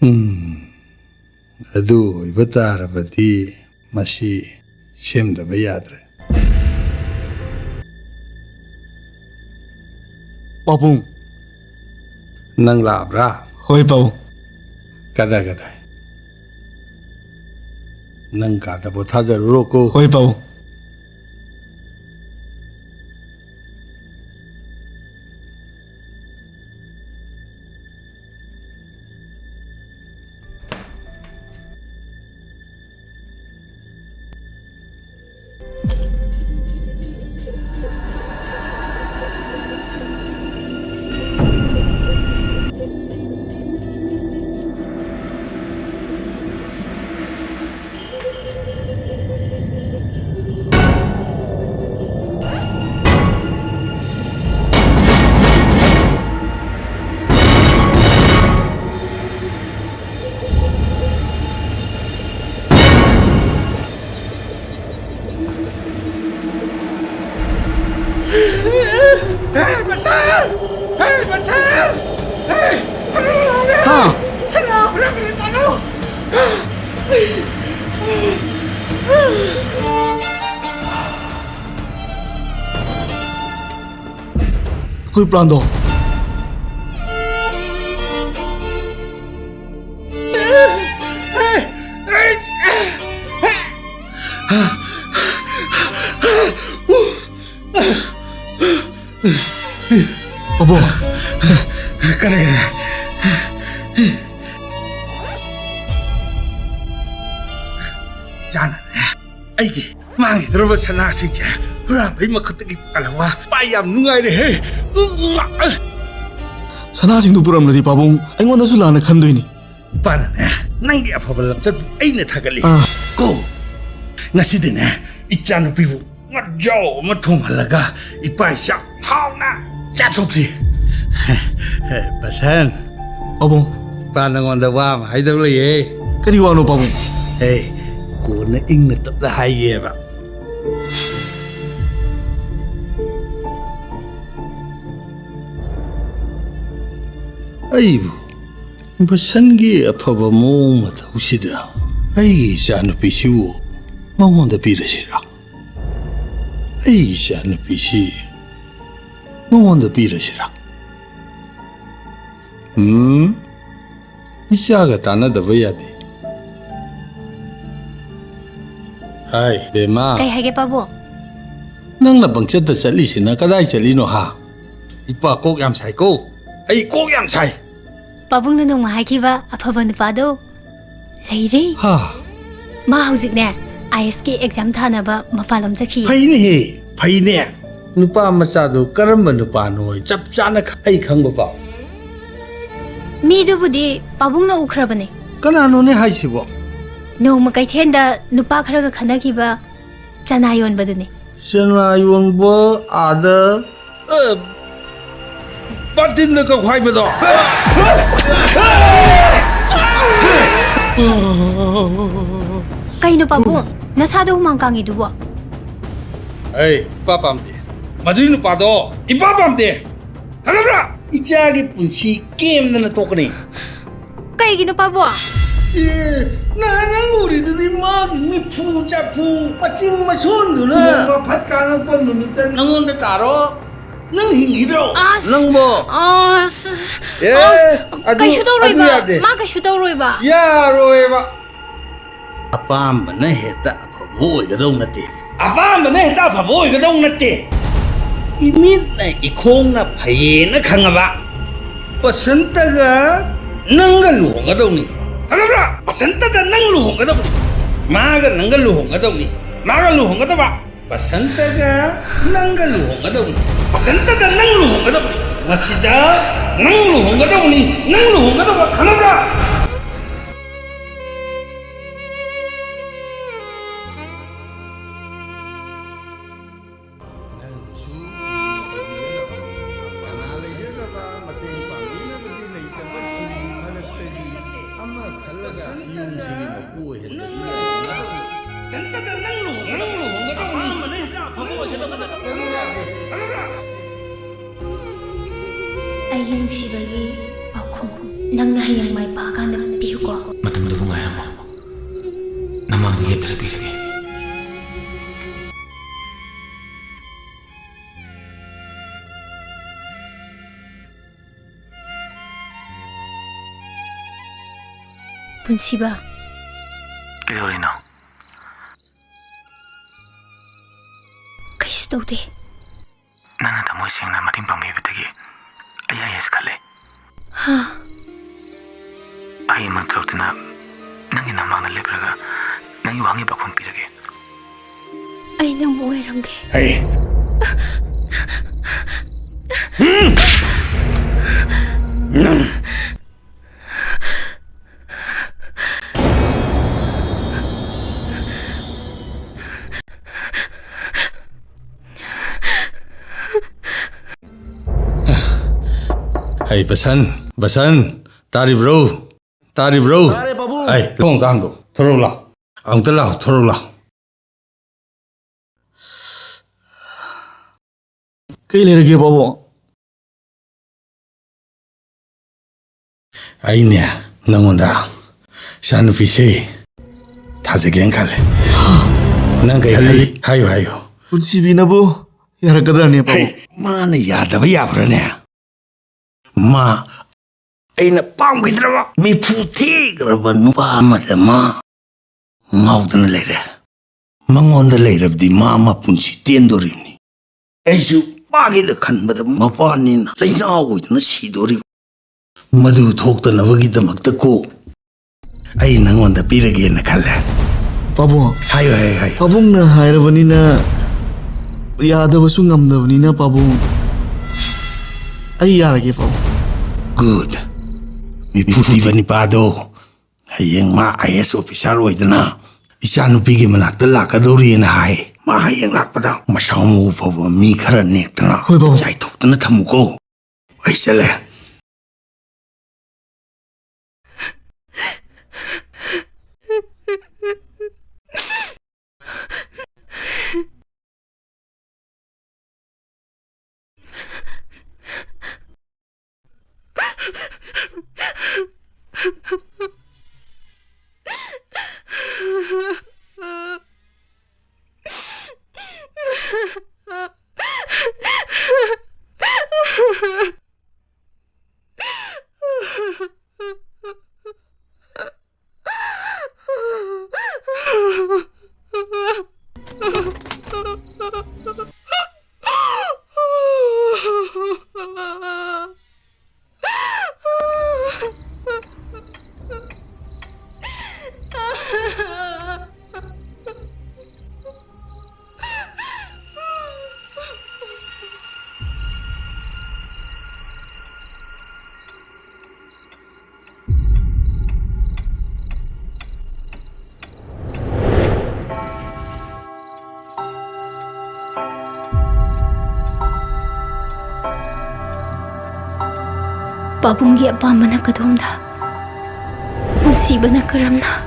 ꯎꯝ, ꯑꯗꯨ ꯑꯣꯏꯕ ꯇꯥꯔꯕꯗꯤ ꯃꯁꯤ ꯁꯦꯝꯗꯕ ꯌꯥꯗ꯭ꯔꯦ꯫ ꯄꯥꯕꯨꯡ꯫ ꯅꯪ ꯂꯥꯛꯑꯕ꯭ꯔꯥ? ꯍꯣꯏ, ꯄꯥꯕꯨꯡ꯫ ꯀꯗꯥꯏ, ꯀꯗꯥꯏ? ꯅꯪ ꯀꯥꯗ ꯄꯣꯊꯥꯖꯔꯨꯔꯣꯀꯣ꯫ ꯍꯣꯏ, ꯄꯥꯕꯨꯡ꯫ Hey, Bashar! Hey, Bashar! Hey! ꯍꯥ? ꯑꯩꯈꯣꯏ ꯄ꯭ꯂꯥꯟꯗꯣ꯫ ꯄꯥꯕꯨꯡ꯫ ꯀꯔꯤ, ꯀꯔꯤ? ꯏꯆꯥꯅꯅꯦ, ꯑꯩꯒꯤ ꯃꯥꯡꯈꯤꯗꯧꯔꯕ ꯁꯅꯥꯁꯤꯡꯁꯦ ꯍꯨꯔꯥꯟꯕꯩ ꯃꯈꯨꯠꯇꯒꯤ ꯀꯜꯍꯧꯕ꯫ ꯄꯥꯏ ꯌꯥꯝ ꯅꯨꯡꯉꯥꯏꯔꯦꯍꯦ꯫ ꯁꯅꯥꯁꯤꯡꯗꯨ ꯄꯨꯔꯝꯂꯗꯤ ꯄꯥꯕꯨꯡ ꯑꯩꯉꯣꯟꯗꯁꯨ ꯂꯥꯟꯅ ꯈꯟꯗꯣꯏꯅꯤ꯫ ꯏꯄꯥꯅꯅꯦ, ꯅꯪꯒꯤ ꯑꯐꯕ ꯂꯝꯆꯠꯄꯨ ꯑꯩꯅ ꯊꯥꯒꯠꯂꯤ꯫ ꯑꯥ꯫ ꯀꯣ, ꯉꯁꯤꯗꯤꯅꯦ, ꯏꯆꯥꯅꯨꯄꯤꯕꯨ ꯉꯥꯖꯥꯎ ꯑꯃ ꯊꯣꯡꯍꯜꯂꯒ ꯏꯄꯥ ꯏꯆꯥ ꯍꯥꯎꯅ ꯆꯥꯊꯣꯛꯁꯤ꯫ ꯕꯁꯟ꯫ ꯄꯥꯕꯨꯡ꯫ ꯏꯄꯥ ꯅꯉꯣꯟꯗ ꯋꯥ ꯑꯃ ꯍꯥꯏꯗꯧ ꯂꯩꯌꯦ꯫ ꯀꯔꯤ ꯋꯥꯅꯣ ꯄꯥꯕꯨꯡ? ꯑꯦ, ꯀꯣꯟꯅ ꯏꯪꯅ ꯇꯞꯅ ꯍꯥꯏꯒꯦꯕ꯫ ꯑꯩꯕꯨ ꯕꯁꯟꯒꯤ ꯑꯐꯕ ꯃꯑꯣꯡ ꯃꯇꯧꯁꯤꯗ ꯑꯩꯒꯤ ꯏꯆꯥꯅꯨꯄꯤꯁꯤꯕꯨ ꯃꯉꯣꯟꯗ ꯄꯤꯔꯁꯤꯔꯥ? ꯑꯩꯒꯤ ꯏꯆꯥꯅꯨꯄꯤꯁꯤ ꯃꯉꯣꯟꯗ ꯄꯤꯔꯁꯤꯔꯥ? ꯎꯝ? ꯏꯆꯥꯒ ꯇꯥꯟꯅꯗꯕ ꯌꯥꯗꯦ꯫ ꯍꯥꯏ, ꯕꯦꯝꯃ꯫ ꯀꯩ ꯍꯥꯏꯒꯦ, ꯄꯥꯕꯨꯡ? ꯅꯪꯅ ꯄꯪꯆꯠꯇ ꯆꯠꯂꯤꯁꯤꯅ ꯀꯗꯥꯏ ꯆꯠꯂꯤꯅꯣ, ꯍꯥ? ꯏꯄꯥ ꯀꯣꯛ ꯌꯥꯝ ꯁꯥꯏꯀꯣ꯫ ꯑꯩ ꯀꯣꯛ ꯌꯥꯝ ꯁꯥꯏ꯫ ꯄꯥꯕꯨꯡꯅ ꯅꯣꯡꯃ ꯍꯥꯏꯈꯤꯕ ꯑꯐꯕ ꯅꯨꯄꯥꯗꯣ ꯂꯩꯔꯦ꯫ ꯍꯥ? ꯃꯥ ꯍꯧꯖꯤꯛꯅꯦ, ꯑꯥꯏ ꯑꯦꯁꯀꯤ ꯑꯦꯛꯖꯥꯝ ꯊꯥꯅꯕ ꯃꯄꯥꯟꯂꯣꯝ ꯆꯠꯈꯤ꯫ ꯐꯩꯅꯦꯍꯦ, ꯐꯩꯅꯦ꯫ ꯅꯨꯄꯥ ꯃꯆꯥꯗꯣ ꯀꯔꯝꯕ ꯅꯨꯄꯥꯅꯣ ꯆꯞ ꯆꯥꯅ ꯈ-, ꯑꯩ ꯈꯪꯕ ꯄꯥꯎ꯫ ꯃꯤꯗꯨꯕꯨꯗꯤ ꯄꯥꯕꯨꯡꯅ ꯎꯈ꯭ꯔꯕꯅꯦ꯫ ꯀꯅꯥꯅꯣꯅꯦ ꯍꯥꯏꯁꯤꯕꯣ? ꯅꯣꯡꯃ ꯀꯩꯊꯦꯜꯗ ꯅꯨꯄꯥ ꯈꯔꯒ ꯈꯟꯅꯈꯤꯕ ꯆꯅꯥ ꯌꯣꯟꯕꯗꯨꯅꯤ꯫ ꯆꯅꯥ ꯌꯣꯟꯕ ꯑꯥꯗ, ꯑ, ꯕꯥꯇꯤꯟꯗ ꯀꯛꯈꯥꯏꯕꯗꯣ? ꯀꯩꯅꯣ ꯄꯥꯕꯨꯡ? ꯅꯁꯥꯗꯣ ꯍꯨꯃꯥꯡ ꯀꯥꯡꯉꯤꯗꯨꯕꯣ? ꯑꯩ ꯏꯄꯥ ꯄꯥꯝꯗꯦ꯫ ꯃꯗꯨꯒꯤ ꯅꯨꯄꯥꯗꯣ ꯏꯄꯥ ꯄꯥꯝꯗꯦ꯫ ꯈꯪꯉꯕ꯭ꯔꯥ? ꯏꯆꯥꯒꯤ ꯄꯨꯟꯁꯤ ꯀꯦꯝꯗꯅ ꯇꯣꯛꯀꯅꯤ꯫ ꯀꯩꯒꯤꯅꯣ ꯄꯥꯕꯨꯡ? ꯑꯦ, ꯅꯍꯥꯟ ꯅꯪ ꯎꯔꯤꯗꯨꯗꯤ ꯃꯥꯒꯤ ꯃꯤꯐꯨ ꯆꯥꯐꯨ, ꯃꯆꯤꯡ ꯃꯁꯣꯟꯗꯨꯅ꯫ ꯅꯣꯡꯃ ꯐꯠ ꯀꯥꯡꯉꯛꯄ ꯅꯨꯃꯤꯠꯇ ꯅꯪꯉꯣꯟꯗ ꯇꯥꯔꯣ꯫ ꯅꯪ ꯍꯤꯡꯈꯤꯗ꯭ꯔꯣ? ꯑꯁ, ꯅꯪꯕꯣ? ꯑꯁ, ꯑꯦ, ꯑꯁ, ꯑꯗꯨ, ꯀꯩꯁꯨ ꯑꯗꯨ ꯇꯧꯔꯣꯏꯕ꯫ ꯌꯥꯗꯦ꯫ ꯃꯥ ꯀꯩꯁꯨ ꯇꯧꯔꯣꯏꯕ꯫ ꯌꯥꯔꯣꯏꯕ꯫ ꯑꯄꯥꯝꯕꯅ ꯍꯦꯛꯇ ꯑꯐꯕ ꯑꯣꯏꯒꯗꯧ ꯅꯠꯇꯦ꯫ ꯑꯄꯥꯝꯕꯅ ꯍꯦꯛꯇ ꯑꯐꯕ ꯑꯣꯏꯒꯗꯧ ꯅꯠꯇꯦ꯫ ꯏꯃꯤꯠꯅ ꯏꯈꯣꯡꯅ ꯐꯩꯌꯦꯅ ꯈꯪꯉꯕ ꯕꯁꯟꯇꯒ ꯅꯪꯒ ꯂꯨꯍꯣꯡꯒꯗꯧꯅꯤ꯫ ꯈꯪꯉꯕ꯭ꯔꯥ? ꯕꯁꯟꯇꯗ ꯅꯪ ꯂꯨꯍꯣꯡꯒꯗꯧꯅꯤ꯫ ꯃꯥꯒ ꯅꯪꯒ ꯂꯨꯍꯣꯡꯒꯗꯧꯅꯤ꯫ ꯃꯥꯒ ꯂꯨꯍꯣꯡꯒꯗꯕ꯫ ꯕꯁꯟꯇꯒ ꯅꯪꯒ ꯂꯨꯍꯣꯡꯒꯗꯧꯅꯤ꯫ ꯕꯁꯟꯇꯒ ꯅꯪ ꯂꯨꯍꯣꯡꯒꯗꯧꯅꯤ꯫ ꯃꯁꯤꯗ ꯅꯪ ꯂꯨꯍꯣꯡꯒꯗꯧꯅꯤ꯫ ꯅꯪ ꯂꯨꯍꯣꯡꯒꯗꯧꯕ, ꯈꯪꯉꯕ꯭ꯔꯥ? ꯅꯪꯕꯨꯁꯨ ꯂꯨꯅ ꯇꯧꯕꯤꯅꯅꯕ, ꯃꯅꯥ ꯂꯩꯖꯅꯕ, ꯃꯇꯦꯡ ꯄꯥꯡꯕꯤꯅꯕꯗꯤ ꯂꯩꯇꯕꯁꯤꯡꯒꯤ ꯃꯔꯛꯇꯒꯤ ꯑꯃ ꯈꯜꯂꯒ ꯌꯨꯝꯁꯤꯒꯤ ꯃꯄꯨ ꯑꯣꯏꯍꯟꯕꯗꯤ ꯌꯥꯏꯗꯅ? ꯅꯪ ꯂꯨꯍꯣꯡꯒꯗꯧꯅꯤ꯫ ꯑꯄꯥꯝꯕꯅ ꯍꯦꯛꯇ ꯑꯐꯕ ꯑꯣꯏꯒꯗꯕ ꯅꯠꯇꯦ꯫ ꯑꯩꯒꯤ ꯅꯨꯡꯁꯤꯕꯒꯤ ꯄꯥꯎꯈꯨꯝ ꯅꯪꯅ ꯍꯌꯦꯡ ꯃꯥꯏ ꯄꯥꯛꯑꯀꯥꯟꯗ ꯄꯤꯌꯨꯀꯣ꯫ ꯃꯇꯝꯗꯨꯕꯨ ꯉꯥꯏꯔꯝꯃꯣ꯫ ꯅꯃꯥꯡꯗ ꯂꯦꯞꯂꯒ ꯄꯤꯔꯒꯦ꯫ ꯄꯨꯟꯁꯤꯕ꯫ ꯀꯩꯗꯧꯔꯤꯅꯣ? ꯀꯩꯁꯨ ꯇꯧꯗꯦ꯫ ꯅꯪꯅ ꯊꯃꯣꯏ ꯁꯦꯡꯅ ꯃꯇꯦꯡ ꯄꯥꯡꯕꯤꯕꯗꯒꯤ ꯑꯩ ꯑꯥꯏ ꯑꯦꯁ ꯈꯜꯂꯦ꯫ ꯍꯥ? ꯑꯩ ꯃꯟꯇ꯭ꯔꯣꯛꯇꯨꯅ ꯅꯪꯒꯤ ꯅꯃꯥꯡꯗ ꯂꯦꯞꯂꯒ ꯅꯪꯒꯤ ꯋꯥꯍꯪꯒꯤ ꯄꯥꯎꯈꯨꯝ ꯄꯤꯔꯒꯦ꯫ ꯑꯩ ꯅꯪꯕꯨ ꯑꯣꯏꯔꯝꯒꯦ꯫ ꯑꯩ ꯍꯩ, ꯕꯁꯟ, ꯕꯁꯟ, ꯇꯥꯔꯤꯕ꯭ꯔꯣ? ꯇꯥꯔꯤꯕ꯭ꯔꯣ? ꯇꯥꯔꯦ, ꯄꯥꯕꯨꯡ꯫ ꯑꯩ, ꯊꯣꯡ ꯀꯥꯡꯗꯣ, ꯊꯣꯔꯛꯎ ꯂꯥꯎ꯫ ꯑꯃꯨꯛꯇ ꯂꯥꯎ, ꯊꯣꯔꯛꯎ ꯂꯥꯎ꯫ ꯀꯩ ꯂꯩꯔꯒꯦ, ꯄꯥꯕꯨꯡ? ꯑꯩꯅꯦ, ꯅꯪꯉꯣꯟꯗ ꯏꯆꯥꯅꯨꯄꯤꯁꯦ ꯊꯥꯖꯒꯦꯅ ꯈꯜꯂꯦ꯫ ꯅꯪ ꯀꯩ ꯈꯜꯂꯤ? ꯍꯥꯏꯌꯨ, ꯍꯥꯏꯌꯨ꯫ ꯄꯨꯟꯁꯤꯕꯤꯅꯕꯨ ꯌꯥꯔꯛꯀꯗ꯭ꯔꯅꯦ, ꯄꯥꯕꯨꯡ? ꯍꯩ, ꯃꯥꯅ ꯌꯥꯗꯕ ꯌꯥꯕ꯭ꯔꯥꯅꯦ? ꯃꯥ ꯑꯩꯅ ꯄꯥꯝꯈꯤꯗ꯭ꯔꯕ, ꯃꯤꯐꯨ ꯊꯤꯈ꯭ꯔꯕ ꯅꯨꯄꯥ ꯑꯃꯗ ꯃꯥ ꯉꯥꯎꯗꯅ ꯂꯩꯔꯦ꯫ ꯃꯉꯣꯟꯗ ꯂꯩꯔꯕꯗꯤ ꯃꯥ ꯃꯄꯨꯟꯁꯤ ꯇꯦꯟꯗꯣꯔꯤꯕꯅꯤ꯫ ꯑꯩꯁꯨ ꯃꯥꯒꯤꯗ ꯈꯟꯕꯗ ꯃꯄꯥꯅꯤꯅ ꯂꯩꯅꯥ ꯑꯣꯏꯗꯨꯅ ꯁꯤꯗꯣꯔꯤꯕ꯫ ꯃꯗꯨ ꯊꯣꯛꯇꯅꯕꯒꯤꯗꯃꯛꯇ ꯀꯣ ꯑꯩ ꯅꯪꯉꯣꯟꯗ ꯄꯤꯔꯒꯦꯅ ꯈꯜꯂꯦ꯫ ꯄꯥꯕꯨꯡ꯫ ꯍꯥꯏꯌꯨ, ꯍꯥꯏꯌꯨ, ꯍꯥꯏꯌꯨ꯫ ꯄꯥꯕꯨꯡꯅ ꯍꯥꯏꯔꯕꯅꯤꯅ ꯌꯥꯗꯕꯁꯨ ꯉꯝꯗꯕꯅꯤꯅ, ꯄꯥꯕꯨꯡ, ꯑꯩ ꯌꯥꯔꯒꯦ, ꯄꯥꯕꯨꯡ꯫ Good. ꯃꯤꯐꯨ ꯊꯤꯕ ꯅꯤꯄꯥꯗꯣ ꯍꯌꯦꯡ ꯃꯥ I A S officer ꯑꯣꯏꯗꯅ ꯏꯆꯥꯅꯨꯄꯤꯒꯤ ꯃꯅꯥꯛꯇ ꯂꯥꯛꯀꯗꯧꯔꯤꯅ ꯍꯥꯏ꯫ ꯃꯥ ꯍꯌꯦꯡ ꯂꯥꯛꯄꯗ ꯃꯁꯥ ꯃꯎ ꯐꯕ ꯃꯤ ꯈꯔ ꯅꯦꯛꯇꯅ, ꯍꯣꯏ, ꯄꯥꯕꯨꯡ꯫ ꯆꯥꯏꯊꯣꯛꯇꯅ ꯊꯝꯃꯨꯀꯣ꯫ ꯑꯩ ꯆꯠꯂꯦ꯫ ꯄꯥꯕꯨꯡꯒꯤ ꯑꯄꯥꯝꯕꯅ ꯀꯗꯣꯝꯗ, ꯅꯨꯡꯁꯤꯕꯅ ꯀꯔꯝꯅ?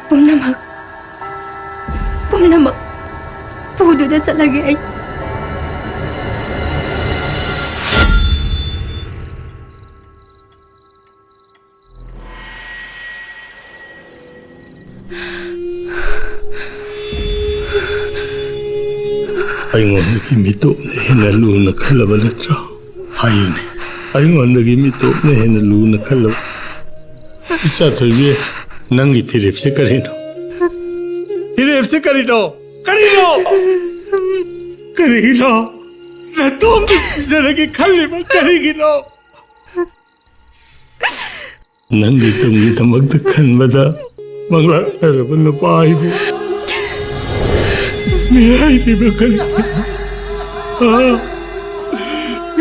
ꯄꯨꯝꯅꯃꯛ, ꯄꯨꯝꯅꯃꯛ ꯄꯨꯗꯨꯅ ꯆꯠꯂꯒꯦ ꯑꯩ꯫ ꯑꯩꯉꯣꯟꯗꯒꯤ ꯃꯤꯇꯣꯞꯅ ꯍꯦꯟꯅ ꯂꯨꯅ ꯈꯜꯂꯕ ꯅꯠꯇ꯭ꯔꯣ? ꯍꯥꯏꯌꯨꯅꯦ, ꯑꯩꯉꯣꯟꯗꯒꯤ ꯃꯤꯇꯣꯞꯅ ꯍꯦꯟꯅ ꯂꯨꯅ ꯈꯜꯂꯕ? ꯏꯆꯥ ꯊꯣꯏꯕꯤ, ꯅꯪꯒꯤ ꯐꯤꯔꯦꯞꯁꯦ ꯀꯔꯤꯅꯣ? ꯐꯤꯔꯦꯞꯁꯦ ꯀꯔꯤꯅꯣ? ꯀꯔꯤꯅꯣ? ꯀꯔꯤꯒꯤꯅꯣ? ꯅꯇꯣꯝꯇ ꯁꯤꯖꯔꯒꯦ ꯈꯜꯂꯤꯕ ꯀꯔꯤꯒꯤꯅꯣ? ꯅꯪꯒꯤ ꯇꯨꯡꯒꯤꯗꯃꯛꯇ ꯈꯟꯕꯗ ꯃꯪꯂꯥꯛꯅꯔꯕ ꯅꯨꯄꯥ ꯑꯩꯕꯨ ꯃꯤꯔꯥꯏꯕꯤꯕ ꯀꯔꯤꯒꯤꯅꯣ? ꯍꯥ?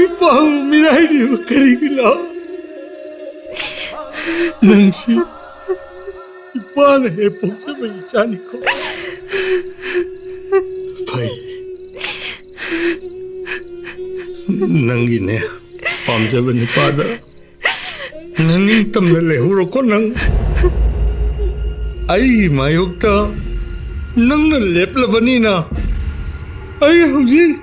ꯏꯄꯥꯕꯨ ꯃꯤꯔꯥꯏꯕꯤꯕ ꯀꯔꯤꯒꯤꯅꯣ? ꯅꯪꯁꯤ ꯏꯄꯥꯅ ꯍꯦꯛ ꯄꯣꯛꯆꯕ ꯏꯆꯥꯅꯤꯀꯣ꯫ ꯐꯩ꯫ ꯅꯪꯒꯤꯅꯦ ꯄꯥꯝꯖꯕ ꯅꯨꯄꯥꯗ ꯅꯪ ꯅꯤꯡꯇꯝꯅ ꯂꯩꯍꯧꯔꯣꯀꯣ ꯅꯪ꯫ ꯑꯩꯒꯤ ꯃꯥꯌꯣꯛꯇ ꯅꯪꯅ ꯂꯦꯞꯂꯕꯅꯤꯅ ꯑꯩ ꯍꯧꯖꯤꯛ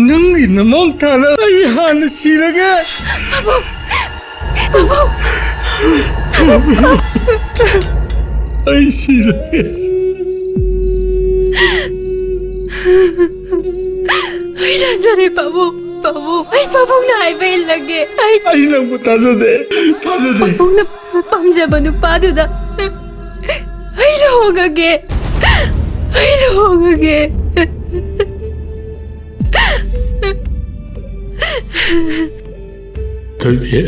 ꯅꯪꯒꯤ ꯅꯃꯥꯡ ꯊꯥꯅ ꯑꯩ ꯍꯥꯟꯅ ꯁꯤꯔꯒꯦ꯫ ꯑꯩ ꯁꯤꯔꯒꯦ꯫ ꯑꯩ ꯂꯥꯟꯖꯔꯦ ꯄꯥꯕꯨꯡ꯫ ꯄꯥꯕꯨꯡ, ꯑꯩ ꯄꯥꯕꯨꯡꯅ ꯍꯥꯏꯕ ꯏꯜꯂꯒꯦ꯫ ꯑꯩ ꯑꯩ ꯅꯪꯕꯨ ꯊꯥꯖꯗꯦ꯫ ꯊꯥꯖꯗꯦ꯫ ꯄꯥꯕꯨꯡꯅ ꯄꯥꯝꯖꯕ ꯅꯨꯄꯥꯗꯨꯗ ꯑꯩ ꯂꯨꯍꯣꯡꯉꯒꯦ꯫ ꯑꯩ ꯂꯨꯍꯣꯡꯉꯒꯦ꯫ ꯊꯣꯏꯕꯤ꯫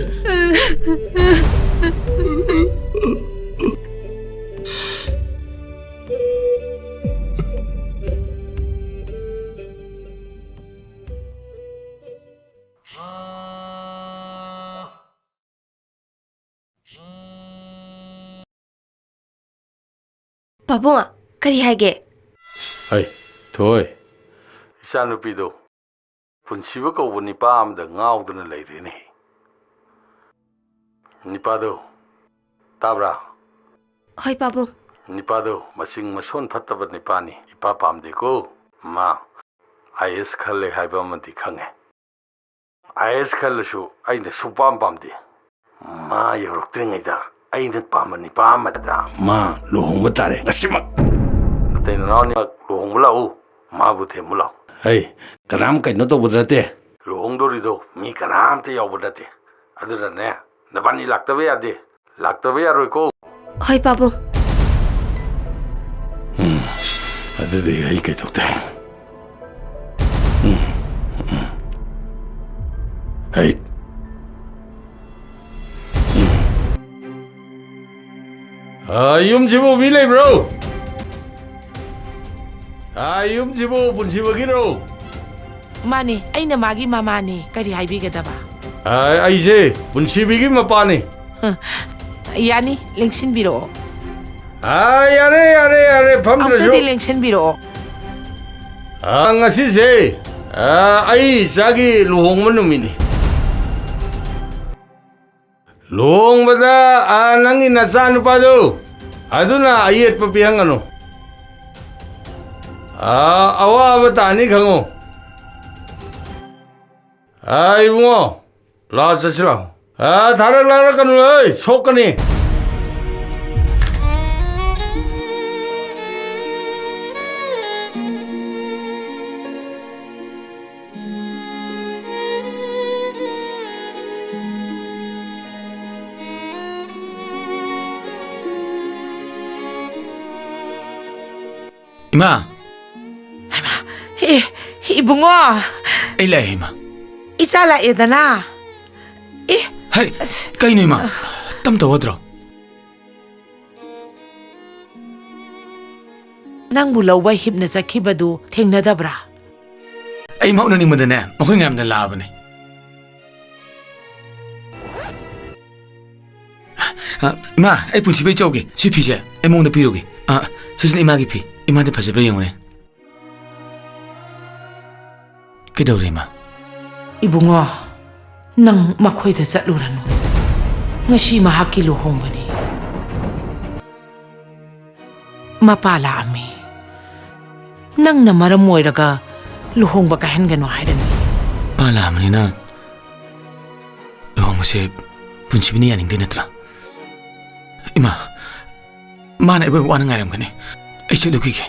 ꯄꯥꯕꯨꯡ, ꯀꯔꯤ ꯍꯥꯏꯒꯦ? ꯍꯩ, ꯊꯣꯏ, ꯏꯆꯥꯅꯨꯄꯤꯗꯣ ꯄꯨꯟꯁꯤꯕ ꯀꯧꯕ ꯅꯤꯄꯥ ꯑꯃꯗ ꯉꯥꯎꯗꯨꯅ ꯂꯩꯔꯦꯅꯦ꯫ ꯅꯤꯄꯥꯗꯣ, ꯇꯥꯕ꯭ꯔꯥ? ꯍꯣꯏ, ꯄꯥꯕꯨꯡ꯫ ꯅꯤꯄꯥꯗꯣ ꯃꯆꯤꯡ ꯃꯁꯣꯟ ꯐꯠꯇꯕ ꯅꯤꯄꯥꯅꯤ, ꯏꯄꯥ ꯄꯥꯝꯗꯦꯀꯣ꯫ ꯃꯥ ꯑꯥꯏ ꯑꯦꯁ ꯈꯜꯂꯦ ꯍꯥꯏꯕ ꯑꯃꯗꯤ ꯈꯪꯉꯦ꯫ ꯑꯥꯏ ꯑꯦꯁ ꯈꯜꯂꯁꯨ ꯑꯩꯅ ꯁꯨꯡꯄꯥꯝ ꯄꯥꯝꯗꯦ꯫ ꯃꯥ ꯌꯧꯔꯛꯇ꯭ꯔꯤꯉꯩꯗ ꯑꯩꯅ ꯄꯥꯝꯕ ꯅꯤꯄꯥ ꯑꯃꯗ ꯃꯥ ꯂꯨꯍꯣꯡꯕ ꯇꯥꯔꯦ ꯉꯁꯤꯃꯛ꯫ ꯅꯇꯩ ꯅꯅꯥꯎ ꯑꯅꯤꯃꯛ ꯂꯨꯍꯣꯡꯕ ꯂꯥꯛꯎ, ꯃꯥꯕꯨ ꯊꯦꯝꯃꯨ ꯂꯥꯎ꯫ ꯍꯩ, ꯀꯅꯥꯝ ꯀꯩꯅꯣ ꯇꯧꯕ ꯅꯠꯇꯦ꯫ ꯂꯨꯍꯣꯡꯗꯣꯔꯤꯗꯣ ꯃꯤ ꯀꯅꯥꯝꯇ ꯌꯥꯎꯕ ꯅꯠꯇꯦ꯫ ꯑꯗꯨꯅꯅꯦ, ꯅꯕꯥꯅꯤ ꯂꯥꯛꯇꯕ ꯌꯥꯗꯦ꯫ ꯂꯥꯛꯇꯕ ꯌꯥꯔꯣꯏꯀꯣ꯫ ꯍꯣꯏ, ꯄꯥꯕꯨꯡ꯫ ꯎꯝ, ꯑꯗꯨꯗꯤ ꯑꯩ ꯀꯩꯗꯧ ꯇꯥꯏ? ꯎꯝ, ꯎꯝ꯫ ꯍꯩ꯫ ꯎꯝ꯫ ꯑ, ꯌꯨꯝꯁꯤꯕꯨ ꯃꯤ ꯂꯩꯕ꯭ꯔꯣ? ꯑ, ꯌꯨꯝꯁꯤꯕꯨ ꯄꯨꯟꯁꯤꯕꯒꯤꯔꯣ? ꯃꯥꯅꯤ, ꯑꯩꯅ ꯃꯥꯒꯤ ꯃꯃꯥꯅꯤ꯫ ꯀꯔꯤ ꯍꯥꯏꯕꯤꯒꯗꯕ? ꯑ, ꯑꯩꯁꯦ ꯄꯨꯟꯁꯤꯕꯤꯒꯤ ꯃꯄꯥꯅꯤ꯫ ꯍ, ꯌꯥꯅꯤ, ꯂꯦꯡꯁꯤꯟꯕꯤꯔꯛꯑꯣ꯫ ꯑ, ꯌꯥꯔꯦ, ꯌꯥꯔꯦ, ꯌꯥꯔꯦ, ꯐꯝꯗ꯭ꯔꯁꯨ꯫ ꯑꯝꯇꯗꯤ ꯂꯦꯡꯁꯤꯟꯕꯤꯔꯛꯑꯣ꯫ ꯑ, ꯉꯁꯤꯁꯦ, ꯑ, ꯑꯩ ꯏꯆꯥꯒꯤ ꯂꯨꯍꯣꯡꯕ ꯅꯨꯃꯤꯠꯅꯤ꯫ ꯂꯨꯍꯣꯡꯕꯗ, ꯑ, ꯅꯪꯒꯤ ꯅꯆꯥꯅꯨꯄꯥꯗꯣ, ꯑꯗꯨꯅ ꯑꯌꯦꯠꯄ ꯄꯤꯍꯟꯒꯅꯨ꯫ ꯑ, ꯑꯋꯥꯕ ꯇꯥꯅꯤ ꯈꯪꯉꯨ꯫ ꯑ, ꯏꯕꯨꯡꯉꯣ, ꯂꯥꯛꯑꯣ, ꯆꯠꯁꯤ ꯂꯥꯛꯑꯣ꯫ ꯑ, ꯊꯥꯔꯛ ꯂꯥꯛꯂꯛꯀꯅꯨ, ꯑꯩ ꯁꯣꯛꯀꯅꯤ꯫ ꯏꯃꯥ! ꯍꯩꯃꯥ! ꯑꯦ, ꯏꯕꯨꯡꯉꯣ! ꯑꯩ ꯂꯥꯛꯑꯦ, ꯏꯃꯥ꯫ ꯏꯆꯥ ꯂꯥꯛꯑꯦꯗꯅ? ꯑꯦ! ꯍꯩ! ꯑꯁ! ꯀꯩꯅꯣ, ꯏꯃꯥ? ꯇꯝ ꯇꯧꯒꯗ꯭ꯔꯣ? ꯅꯪꯕꯨ ꯂꯧꯕ ꯍꯤꯞꯅ ꯆꯠꯈꯤꯕꯗꯨ ꯊꯦꯡꯅꯗꯕ꯭ꯔꯥ? ꯑꯩ ꯃꯥ ꯎꯅꯅꯤꯡꯕꯗꯅꯦ, ꯃꯈꯣꯏ ꯉꯥꯏꯔꯝꯗ ꯂꯥꯛꯑꯕꯅꯦ꯫ ꯑ, ꯏꯃꯥ, ꯑꯩ ꯄꯨꯟꯁꯤꯕꯩ ꯆꯧꯒꯦ꯫ ꯁꯤ ꯐꯤꯁꯦ ꯑꯩ ꯃꯉꯣꯟꯗ ꯄꯤꯔꯨꯒꯦ꯫ ꯑ, ꯁꯤꯁꯤꯅ ꯏꯃꯥꯒꯤ ꯐꯤ꯫ ꯏꯃꯥꯗꯤ ꯐꯖꯕ꯭ꯔꯥ ꯌꯦꯡꯉꯨꯅꯦ꯫ ꯀꯩꯗꯧꯔꯦ, ꯏꯃꯥ? ꯏꯕꯨꯡꯉꯣ, ꯅꯪ ꯃꯈꯣꯏꯗ ꯆꯠꯂꯨꯔꯅꯨ꯫ ꯉꯁꯤ ꯃꯍꯥꯛꯀꯤ ꯂꯨꯍꯣꯡꯕꯅꯤ꯫ ꯃꯄꯥ ꯂꯥꯛꯑꯝꯃꯤ꯫ ꯅꯪꯅ ꯃꯔꯝ ꯑꯣꯏꯔꯒ ꯂꯨꯍꯣꯡꯕ ꯀꯥꯏꯍꯟꯒꯅꯨ ꯍꯥꯏꯔꯝꯃꯤ꯫ ꯃꯄꯥ ꯂꯥꯛꯑꯕꯅꯤꯅ ꯂꯨꯍꯣꯡꯕꯁꯦ ꯄꯨꯟꯁꯤꯕꯤꯅ ꯌꯥꯅꯤꯡꯗꯦ ꯅꯠꯇ꯭ꯔꯥ? ꯏꯃꯥ, ꯃꯥꯅ ꯑꯩꯕꯨ ꯋꯥꯅ ꯉꯥꯏꯔꯝꯒꯅꯤ꯫ ꯑꯩ ꯆꯠꯂꯨꯈꯤꯒꯦ꯫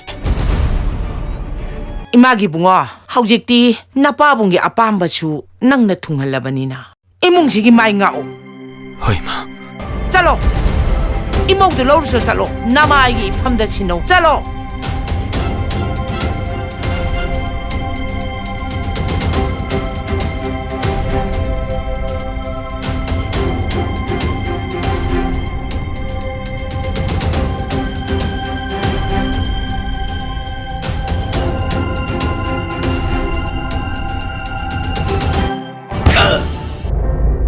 ꯏꯃꯥꯒꯤ ꯕꯨꯡꯉꯣ, ꯍꯧꯖꯤꯛꯇꯤ ꯅꯄꯥꯕꯨꯡꯒꯤ ꯑꯄꯥꯝꯕꯁꯨ ꯅꯪꯅ ꯊꯨꯡꯍꯜꯂꯕꯅꯤꯅ꯫ ꯏꯃꯨꯡꯁꯤꯒꯤ ꯃꯥꯏ ꯉꯥꯛꯎ꯫ ꯍꯣꯏ, ꯏꯃꯥ꯫ ꯆꯠꯂꯣ꯫ ꯏꯃꯧꯗꯨ ꯂꯧꯔꯨꯆꯣ ꯆꯠꯂꯣ꯫ ꯅꯃꯥꯏꯒꯤ ꯏꯐꯝꯗ ꯁꯤꯟꯅꯧ꯫ ꯆꯠꯂꯣ꯫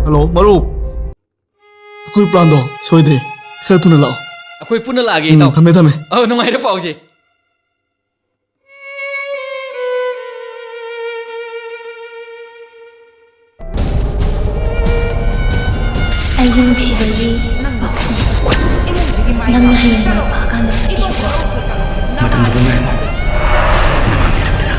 ꯍꯜꯂꯣ, ꯃꯔꯨꯞ꯫ ꯑꯩꯈꯣꯏ ꯄ꯭ꯂꯥꯟꯗꯣ ꯁꯣꯏꯗ꯭ꯔꯦ꯫ ꯈꯔ ꯊꯨꯅ ꯂꯥꯛꯑꯣ꯫ ꯑꯩꯈꯣꯏ ꯄꯨꯟꯅ ꯂꯥꯛꯑꯒꯦ, ꯎꯝ, ꯏꯇꯥꯎ꯫ ꯊꯝꯃꯦ, ꯊꯝꯃꯦ꯫ ꯑꯧ, ꯅꯨꯡꯉꯥꯏꯔꯦ ꯄꯥꯎꯁꯦ꯫ ꯑꯩꯒꯤ ꯅꯨꯡꯁꯤꯕꯒꯤ ꯄꯥꯎꯈꯨꯝ꯫ ꯅꯪꯅ ꯍꯌꯦꯡ ꯂꯥꯛꯑꯀꯥꯟꯗ ꯄꯤꯌꯨꯀꯣ꯫ ꯃꯇꯝꯗꯨꯗ ꯉꯥꯏꯔꯝꯃꯣ꯫ ꯅꯃꯥꯡ ꯂꯩꯔꯛꯇꯅ꯫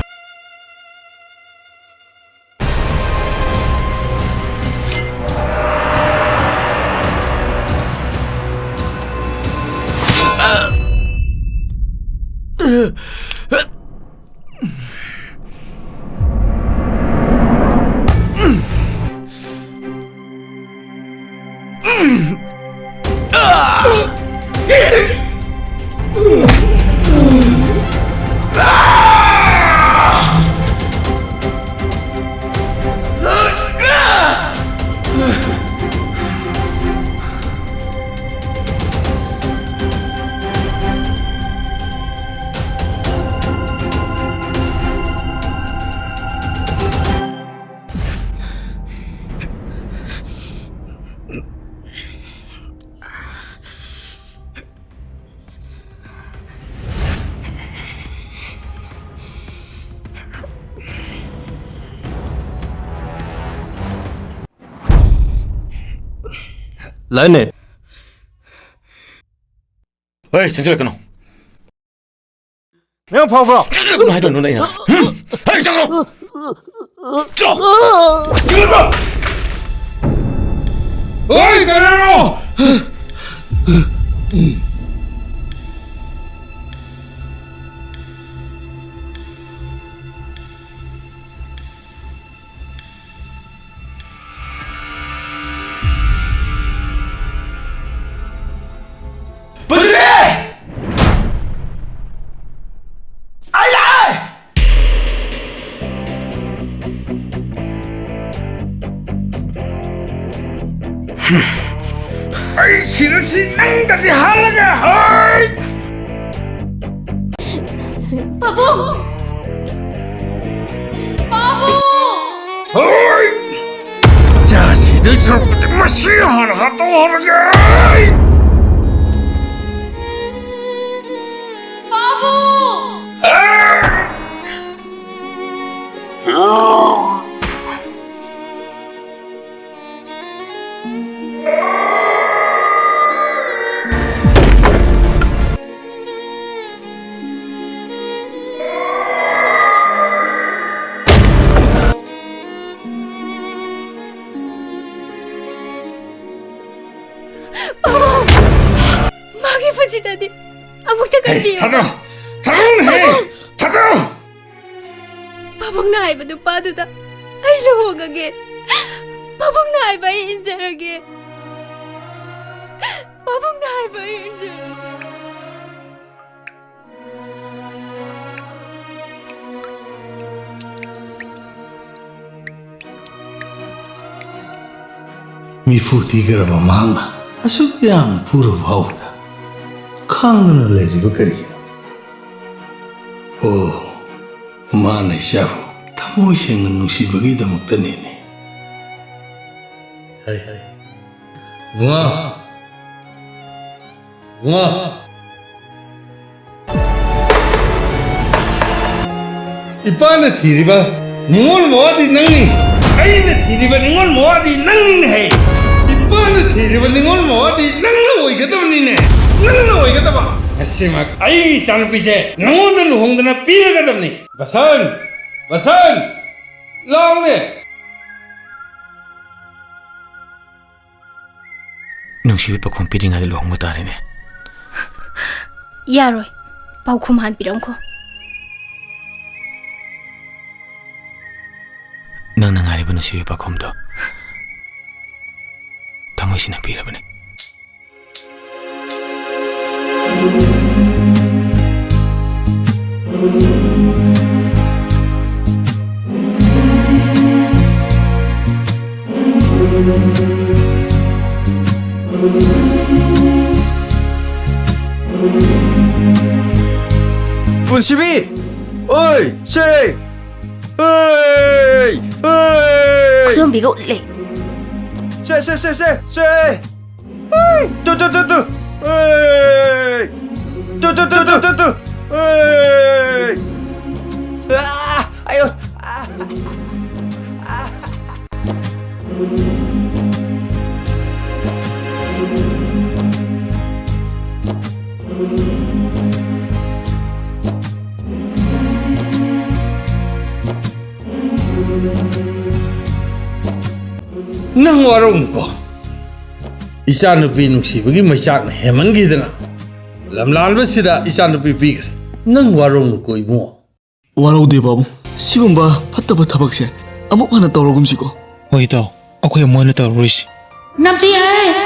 ꯂꯥꯏꯅꯦ꯫ ꯍꯣꯏ, ꯆꯪꯁꯤꯜꯂꯛꯀꯅꯨ꯫ ꯃꯌꯥꯝ ꯐꯥꯎꯕ꯭ꯔꯣ? ꯆꯪꯁꯤꯜꯂꯛꯀꯅꯨ ꯍꯥꯏꯗ꯭ꯔꯣ ꯅꯉꯣꯟꯗ ꯑꯩꯅ? ꯍꯝ? ꯍꯩ, ꯆꯪꯉꯣ! ꯆꯣ! ꯆꯪꯉꯣ! ꯍꯣꯏ, ꯀꯩꯅꯣ! ꯄꯨꯟꯁꯤꯕꯤ! ꯑꯩ ꯂꯥꯛꯑꯦ! ꯑꯩ ꯁꯤꯔꯁꯤ ꯅꯪꯗꯗꯤ ꯍꯥꯜꯂꯒ, ꯍꯣꯏ! ꯄꯥꯕꯨꯡ! ꯄꯥꯕꯨꯡ! ꯍꯣꯏ! ꯁꯤꯗꯣꯏ ꯁꯔꯨꯛꯄꯨꯗꯤ ꯃꯁꯤ ꯍꯥꯟꯅ ꯍꯥꯠꯇꯣꯛꯍꯧꯔꯒꯦ꯫ ꯄꯥꯕꯨꯡ! ꯄꯥꯕꯨꯡ! ꯃꯥꯒꯤ ꯄꯨꯟꯁꯤꯗꯗꯤ ꯑꯃꯨꯛꯇ ꯍꯦ, ꯀꯟꯕꯤꯌꯨ꯫ ꯊꯥꯗꯧ! ꯊꯥꯗꯧꯅꯦꯍꯦ! ꯄꯥꯕꯨꯡ! ꯊꯥꯗꯧ! ꯄꯥꯕꯨꯡꯅ ꯍꯥꯏꯕ ꯅꯨꯄꯥꯗꯨꯗ ꯑꯩ ꯂꯨꯍꯣꯡꯉꯒꯦ꯫ ꯄꯥꯕꯨꯡꯅ ꯍꯥꯏꯕ ꯑꯩ ꯏꯟꯖꯔꯒꯦ꯫ ꯄꯥꯕꯨꯡꯅ ꯍꯥꯏꯕ ꯑꯩ ꯏꯟꯖꯔꯒꯦ꯫ ꯃꯤꯐꯨ ꯊꯤꯈ꯭ꯔꯕ ꯃꯍꯥꯛꯅ ꯑꯁꯨꯛ ꯌꯥꯝꯅ ꯐꯨꯔꯕ ꯐꯥꯎꯕꯗ ꯈꯥꯡꯗꯨꯅ ꯂꯩꯔꯤꯕ ꯀꯔꯤꯒꯤꯅꯣ? ꯑꯣ, ꯃꯥꯅ ꯏꯆꯥꯕꯨ ꯊꯃꯣꯏ ꯁꯦꯡꯅ ꯅꯨꯡꯁꯤꯕꯒꯤꯗꯃꯛꯇꯅꯤꯅꯦ꯫ ꯍꯩ, ꯍꯩ꯫ ꯏꯕꯨꯡꯉꯣ! ꯏꯕꯨꯡꯉꯣ! ꯏꯄꯥꯅ ꯊꯤꯔꯤꯕ ꯅꯤꯉꯣꯜ ꯃꯋꯥꯗꯤ ꯅꯪꯅꯤ꯫ ꯑꯩꯅ ꯊꯤꯔꯤꯕ ꯅꯤꯉꯣꯜ ꯃꯋꯥꯗꯤ ꯅꯪꯅꯤꯅꯦꯍꯦ꯫ ꯏꯄꯥꯅ ꯊꯤꯔꯤꯕ ꯅꯤꯉꯣꯜ ꯃꯋꯥꯗꯤ ꯅꯪꯅ ꯑꯣꯏꯒꯗꯕꯅꯤꯅꯦ꯫ ꯅꯪꯅ ꯑꯣꯏꯒꯗꯕ꯫ ꯉꯁꯤꯃꯛ ꯑꯩꯒꯤ ꯏꯆꯥꯅꯨꯄꯤꯁꯦ ꯅꯉꯣꯟꯗ ꯂꯨꯍꯣꯡꯗꯅ ꯄꯤꯔꯒꯗꯕꯅꯤ꯫ ꯕꯁꯟ! ꯕꯁꯟ! ꯂꯥꯎꯅꯦ! ꯅꯨꯡꯁꯤꯕꯤ ꯄꯥꯈꯣꯝ ꯄꯤꯔꯤꯉꯩꯗ ꯂꯨꯍꯣꯡꯕ ꯇꯥꯔꯦꯅꯦ꯫ ꯌꯥꯔꯣꯏ꯫ ꯄꯥꯎꯈꯨꯝ ꯍꯥꯟ ꯄꯤꯔꯝꯈꯣ꯫ ꯅꯪꯅ ꯉꯥꯏꯔꯤꯕ ꯅꯨꯡꯁꯤꯕꯤ ꯄꯥꯈꯣꯝꯗꯣ ꯊꯃꯣꯏꯁꯤꯅ ꯄꯤꯔꯕꯅꯤ꯫ ꯄꯨꯟꯁꯤꯕꯤ! ꯑꯣꯏ! ꯁꯦ! ꯑꯣꯏ! ꯑꯣꯏ! ꯈꯨꯗꯣꯝꯕꯤꯒ ꯎꯠꯂꯦ꯫ ꯁꯦ, ꯁꯦ, ꯁꯦ, ꯁꯦ, ꯁꯦ! ꯍꯩ! ꯇꯨ, ꯇꯨ, ꯇꯨ, ꯇꯨ! ꯍꯩ! ꯇꯨ, ꯇꯨ, ꯇꯨ, ꯇꯨ, ꯇꯨ, ꯇꯨ! ꯍꯩ! ꯑꯥ! ꯑꯌꯣ! ꯑꯥ! ꯅꯪ ꯋꯥꯔꯧꯅꯨꯀꯣ꯫ ꯏꯆꯥꯅꯨꯄꯤ ꯅꯨꯡꯁꯤꯕꯒꯤ ꯃꯩꯆꯥꯛꯅ ꯍꯦꯟꯃꯟꯈꯤꯗꯅ ꯂꯝꯂꯥꯟꯕꯁꯤꯗ ꯏꯆꯥꯅꯨꯄꯤ ꯄꯤꯈ꯭ꯔꯦ꯫ ꯅꯪ ꯋꯥꯔꯧꯅꯨꯀꯣ ꯏꯕꯨꯡꯉꯣ꯫ ꯋꯥꯔꯧꯗꯦ ꯄꯥꯕꯨꯡ꯫ ꯁꯤꯒꯨꯝꯕ ꯐꯠꯇꯕ ꯊꯕꯛꯁꯦ ꯑꯃꯨꯛ ꯍꯟꯅ ꯇꯧꯔꯒꯨꯝꯁꯤꯀꯣ꯫ ꯍꯣꯏ ꯏꯇꯥꯎ, ꯑꯩꯈꯣꯏ ꯑꯃꯨꯛ ꯍꯟꯅ ꯇꯧꯔꯔꯣꯏꯁꯤ꯫ ꯅꯝꯊꯤ ꯍꯥꯏ꯫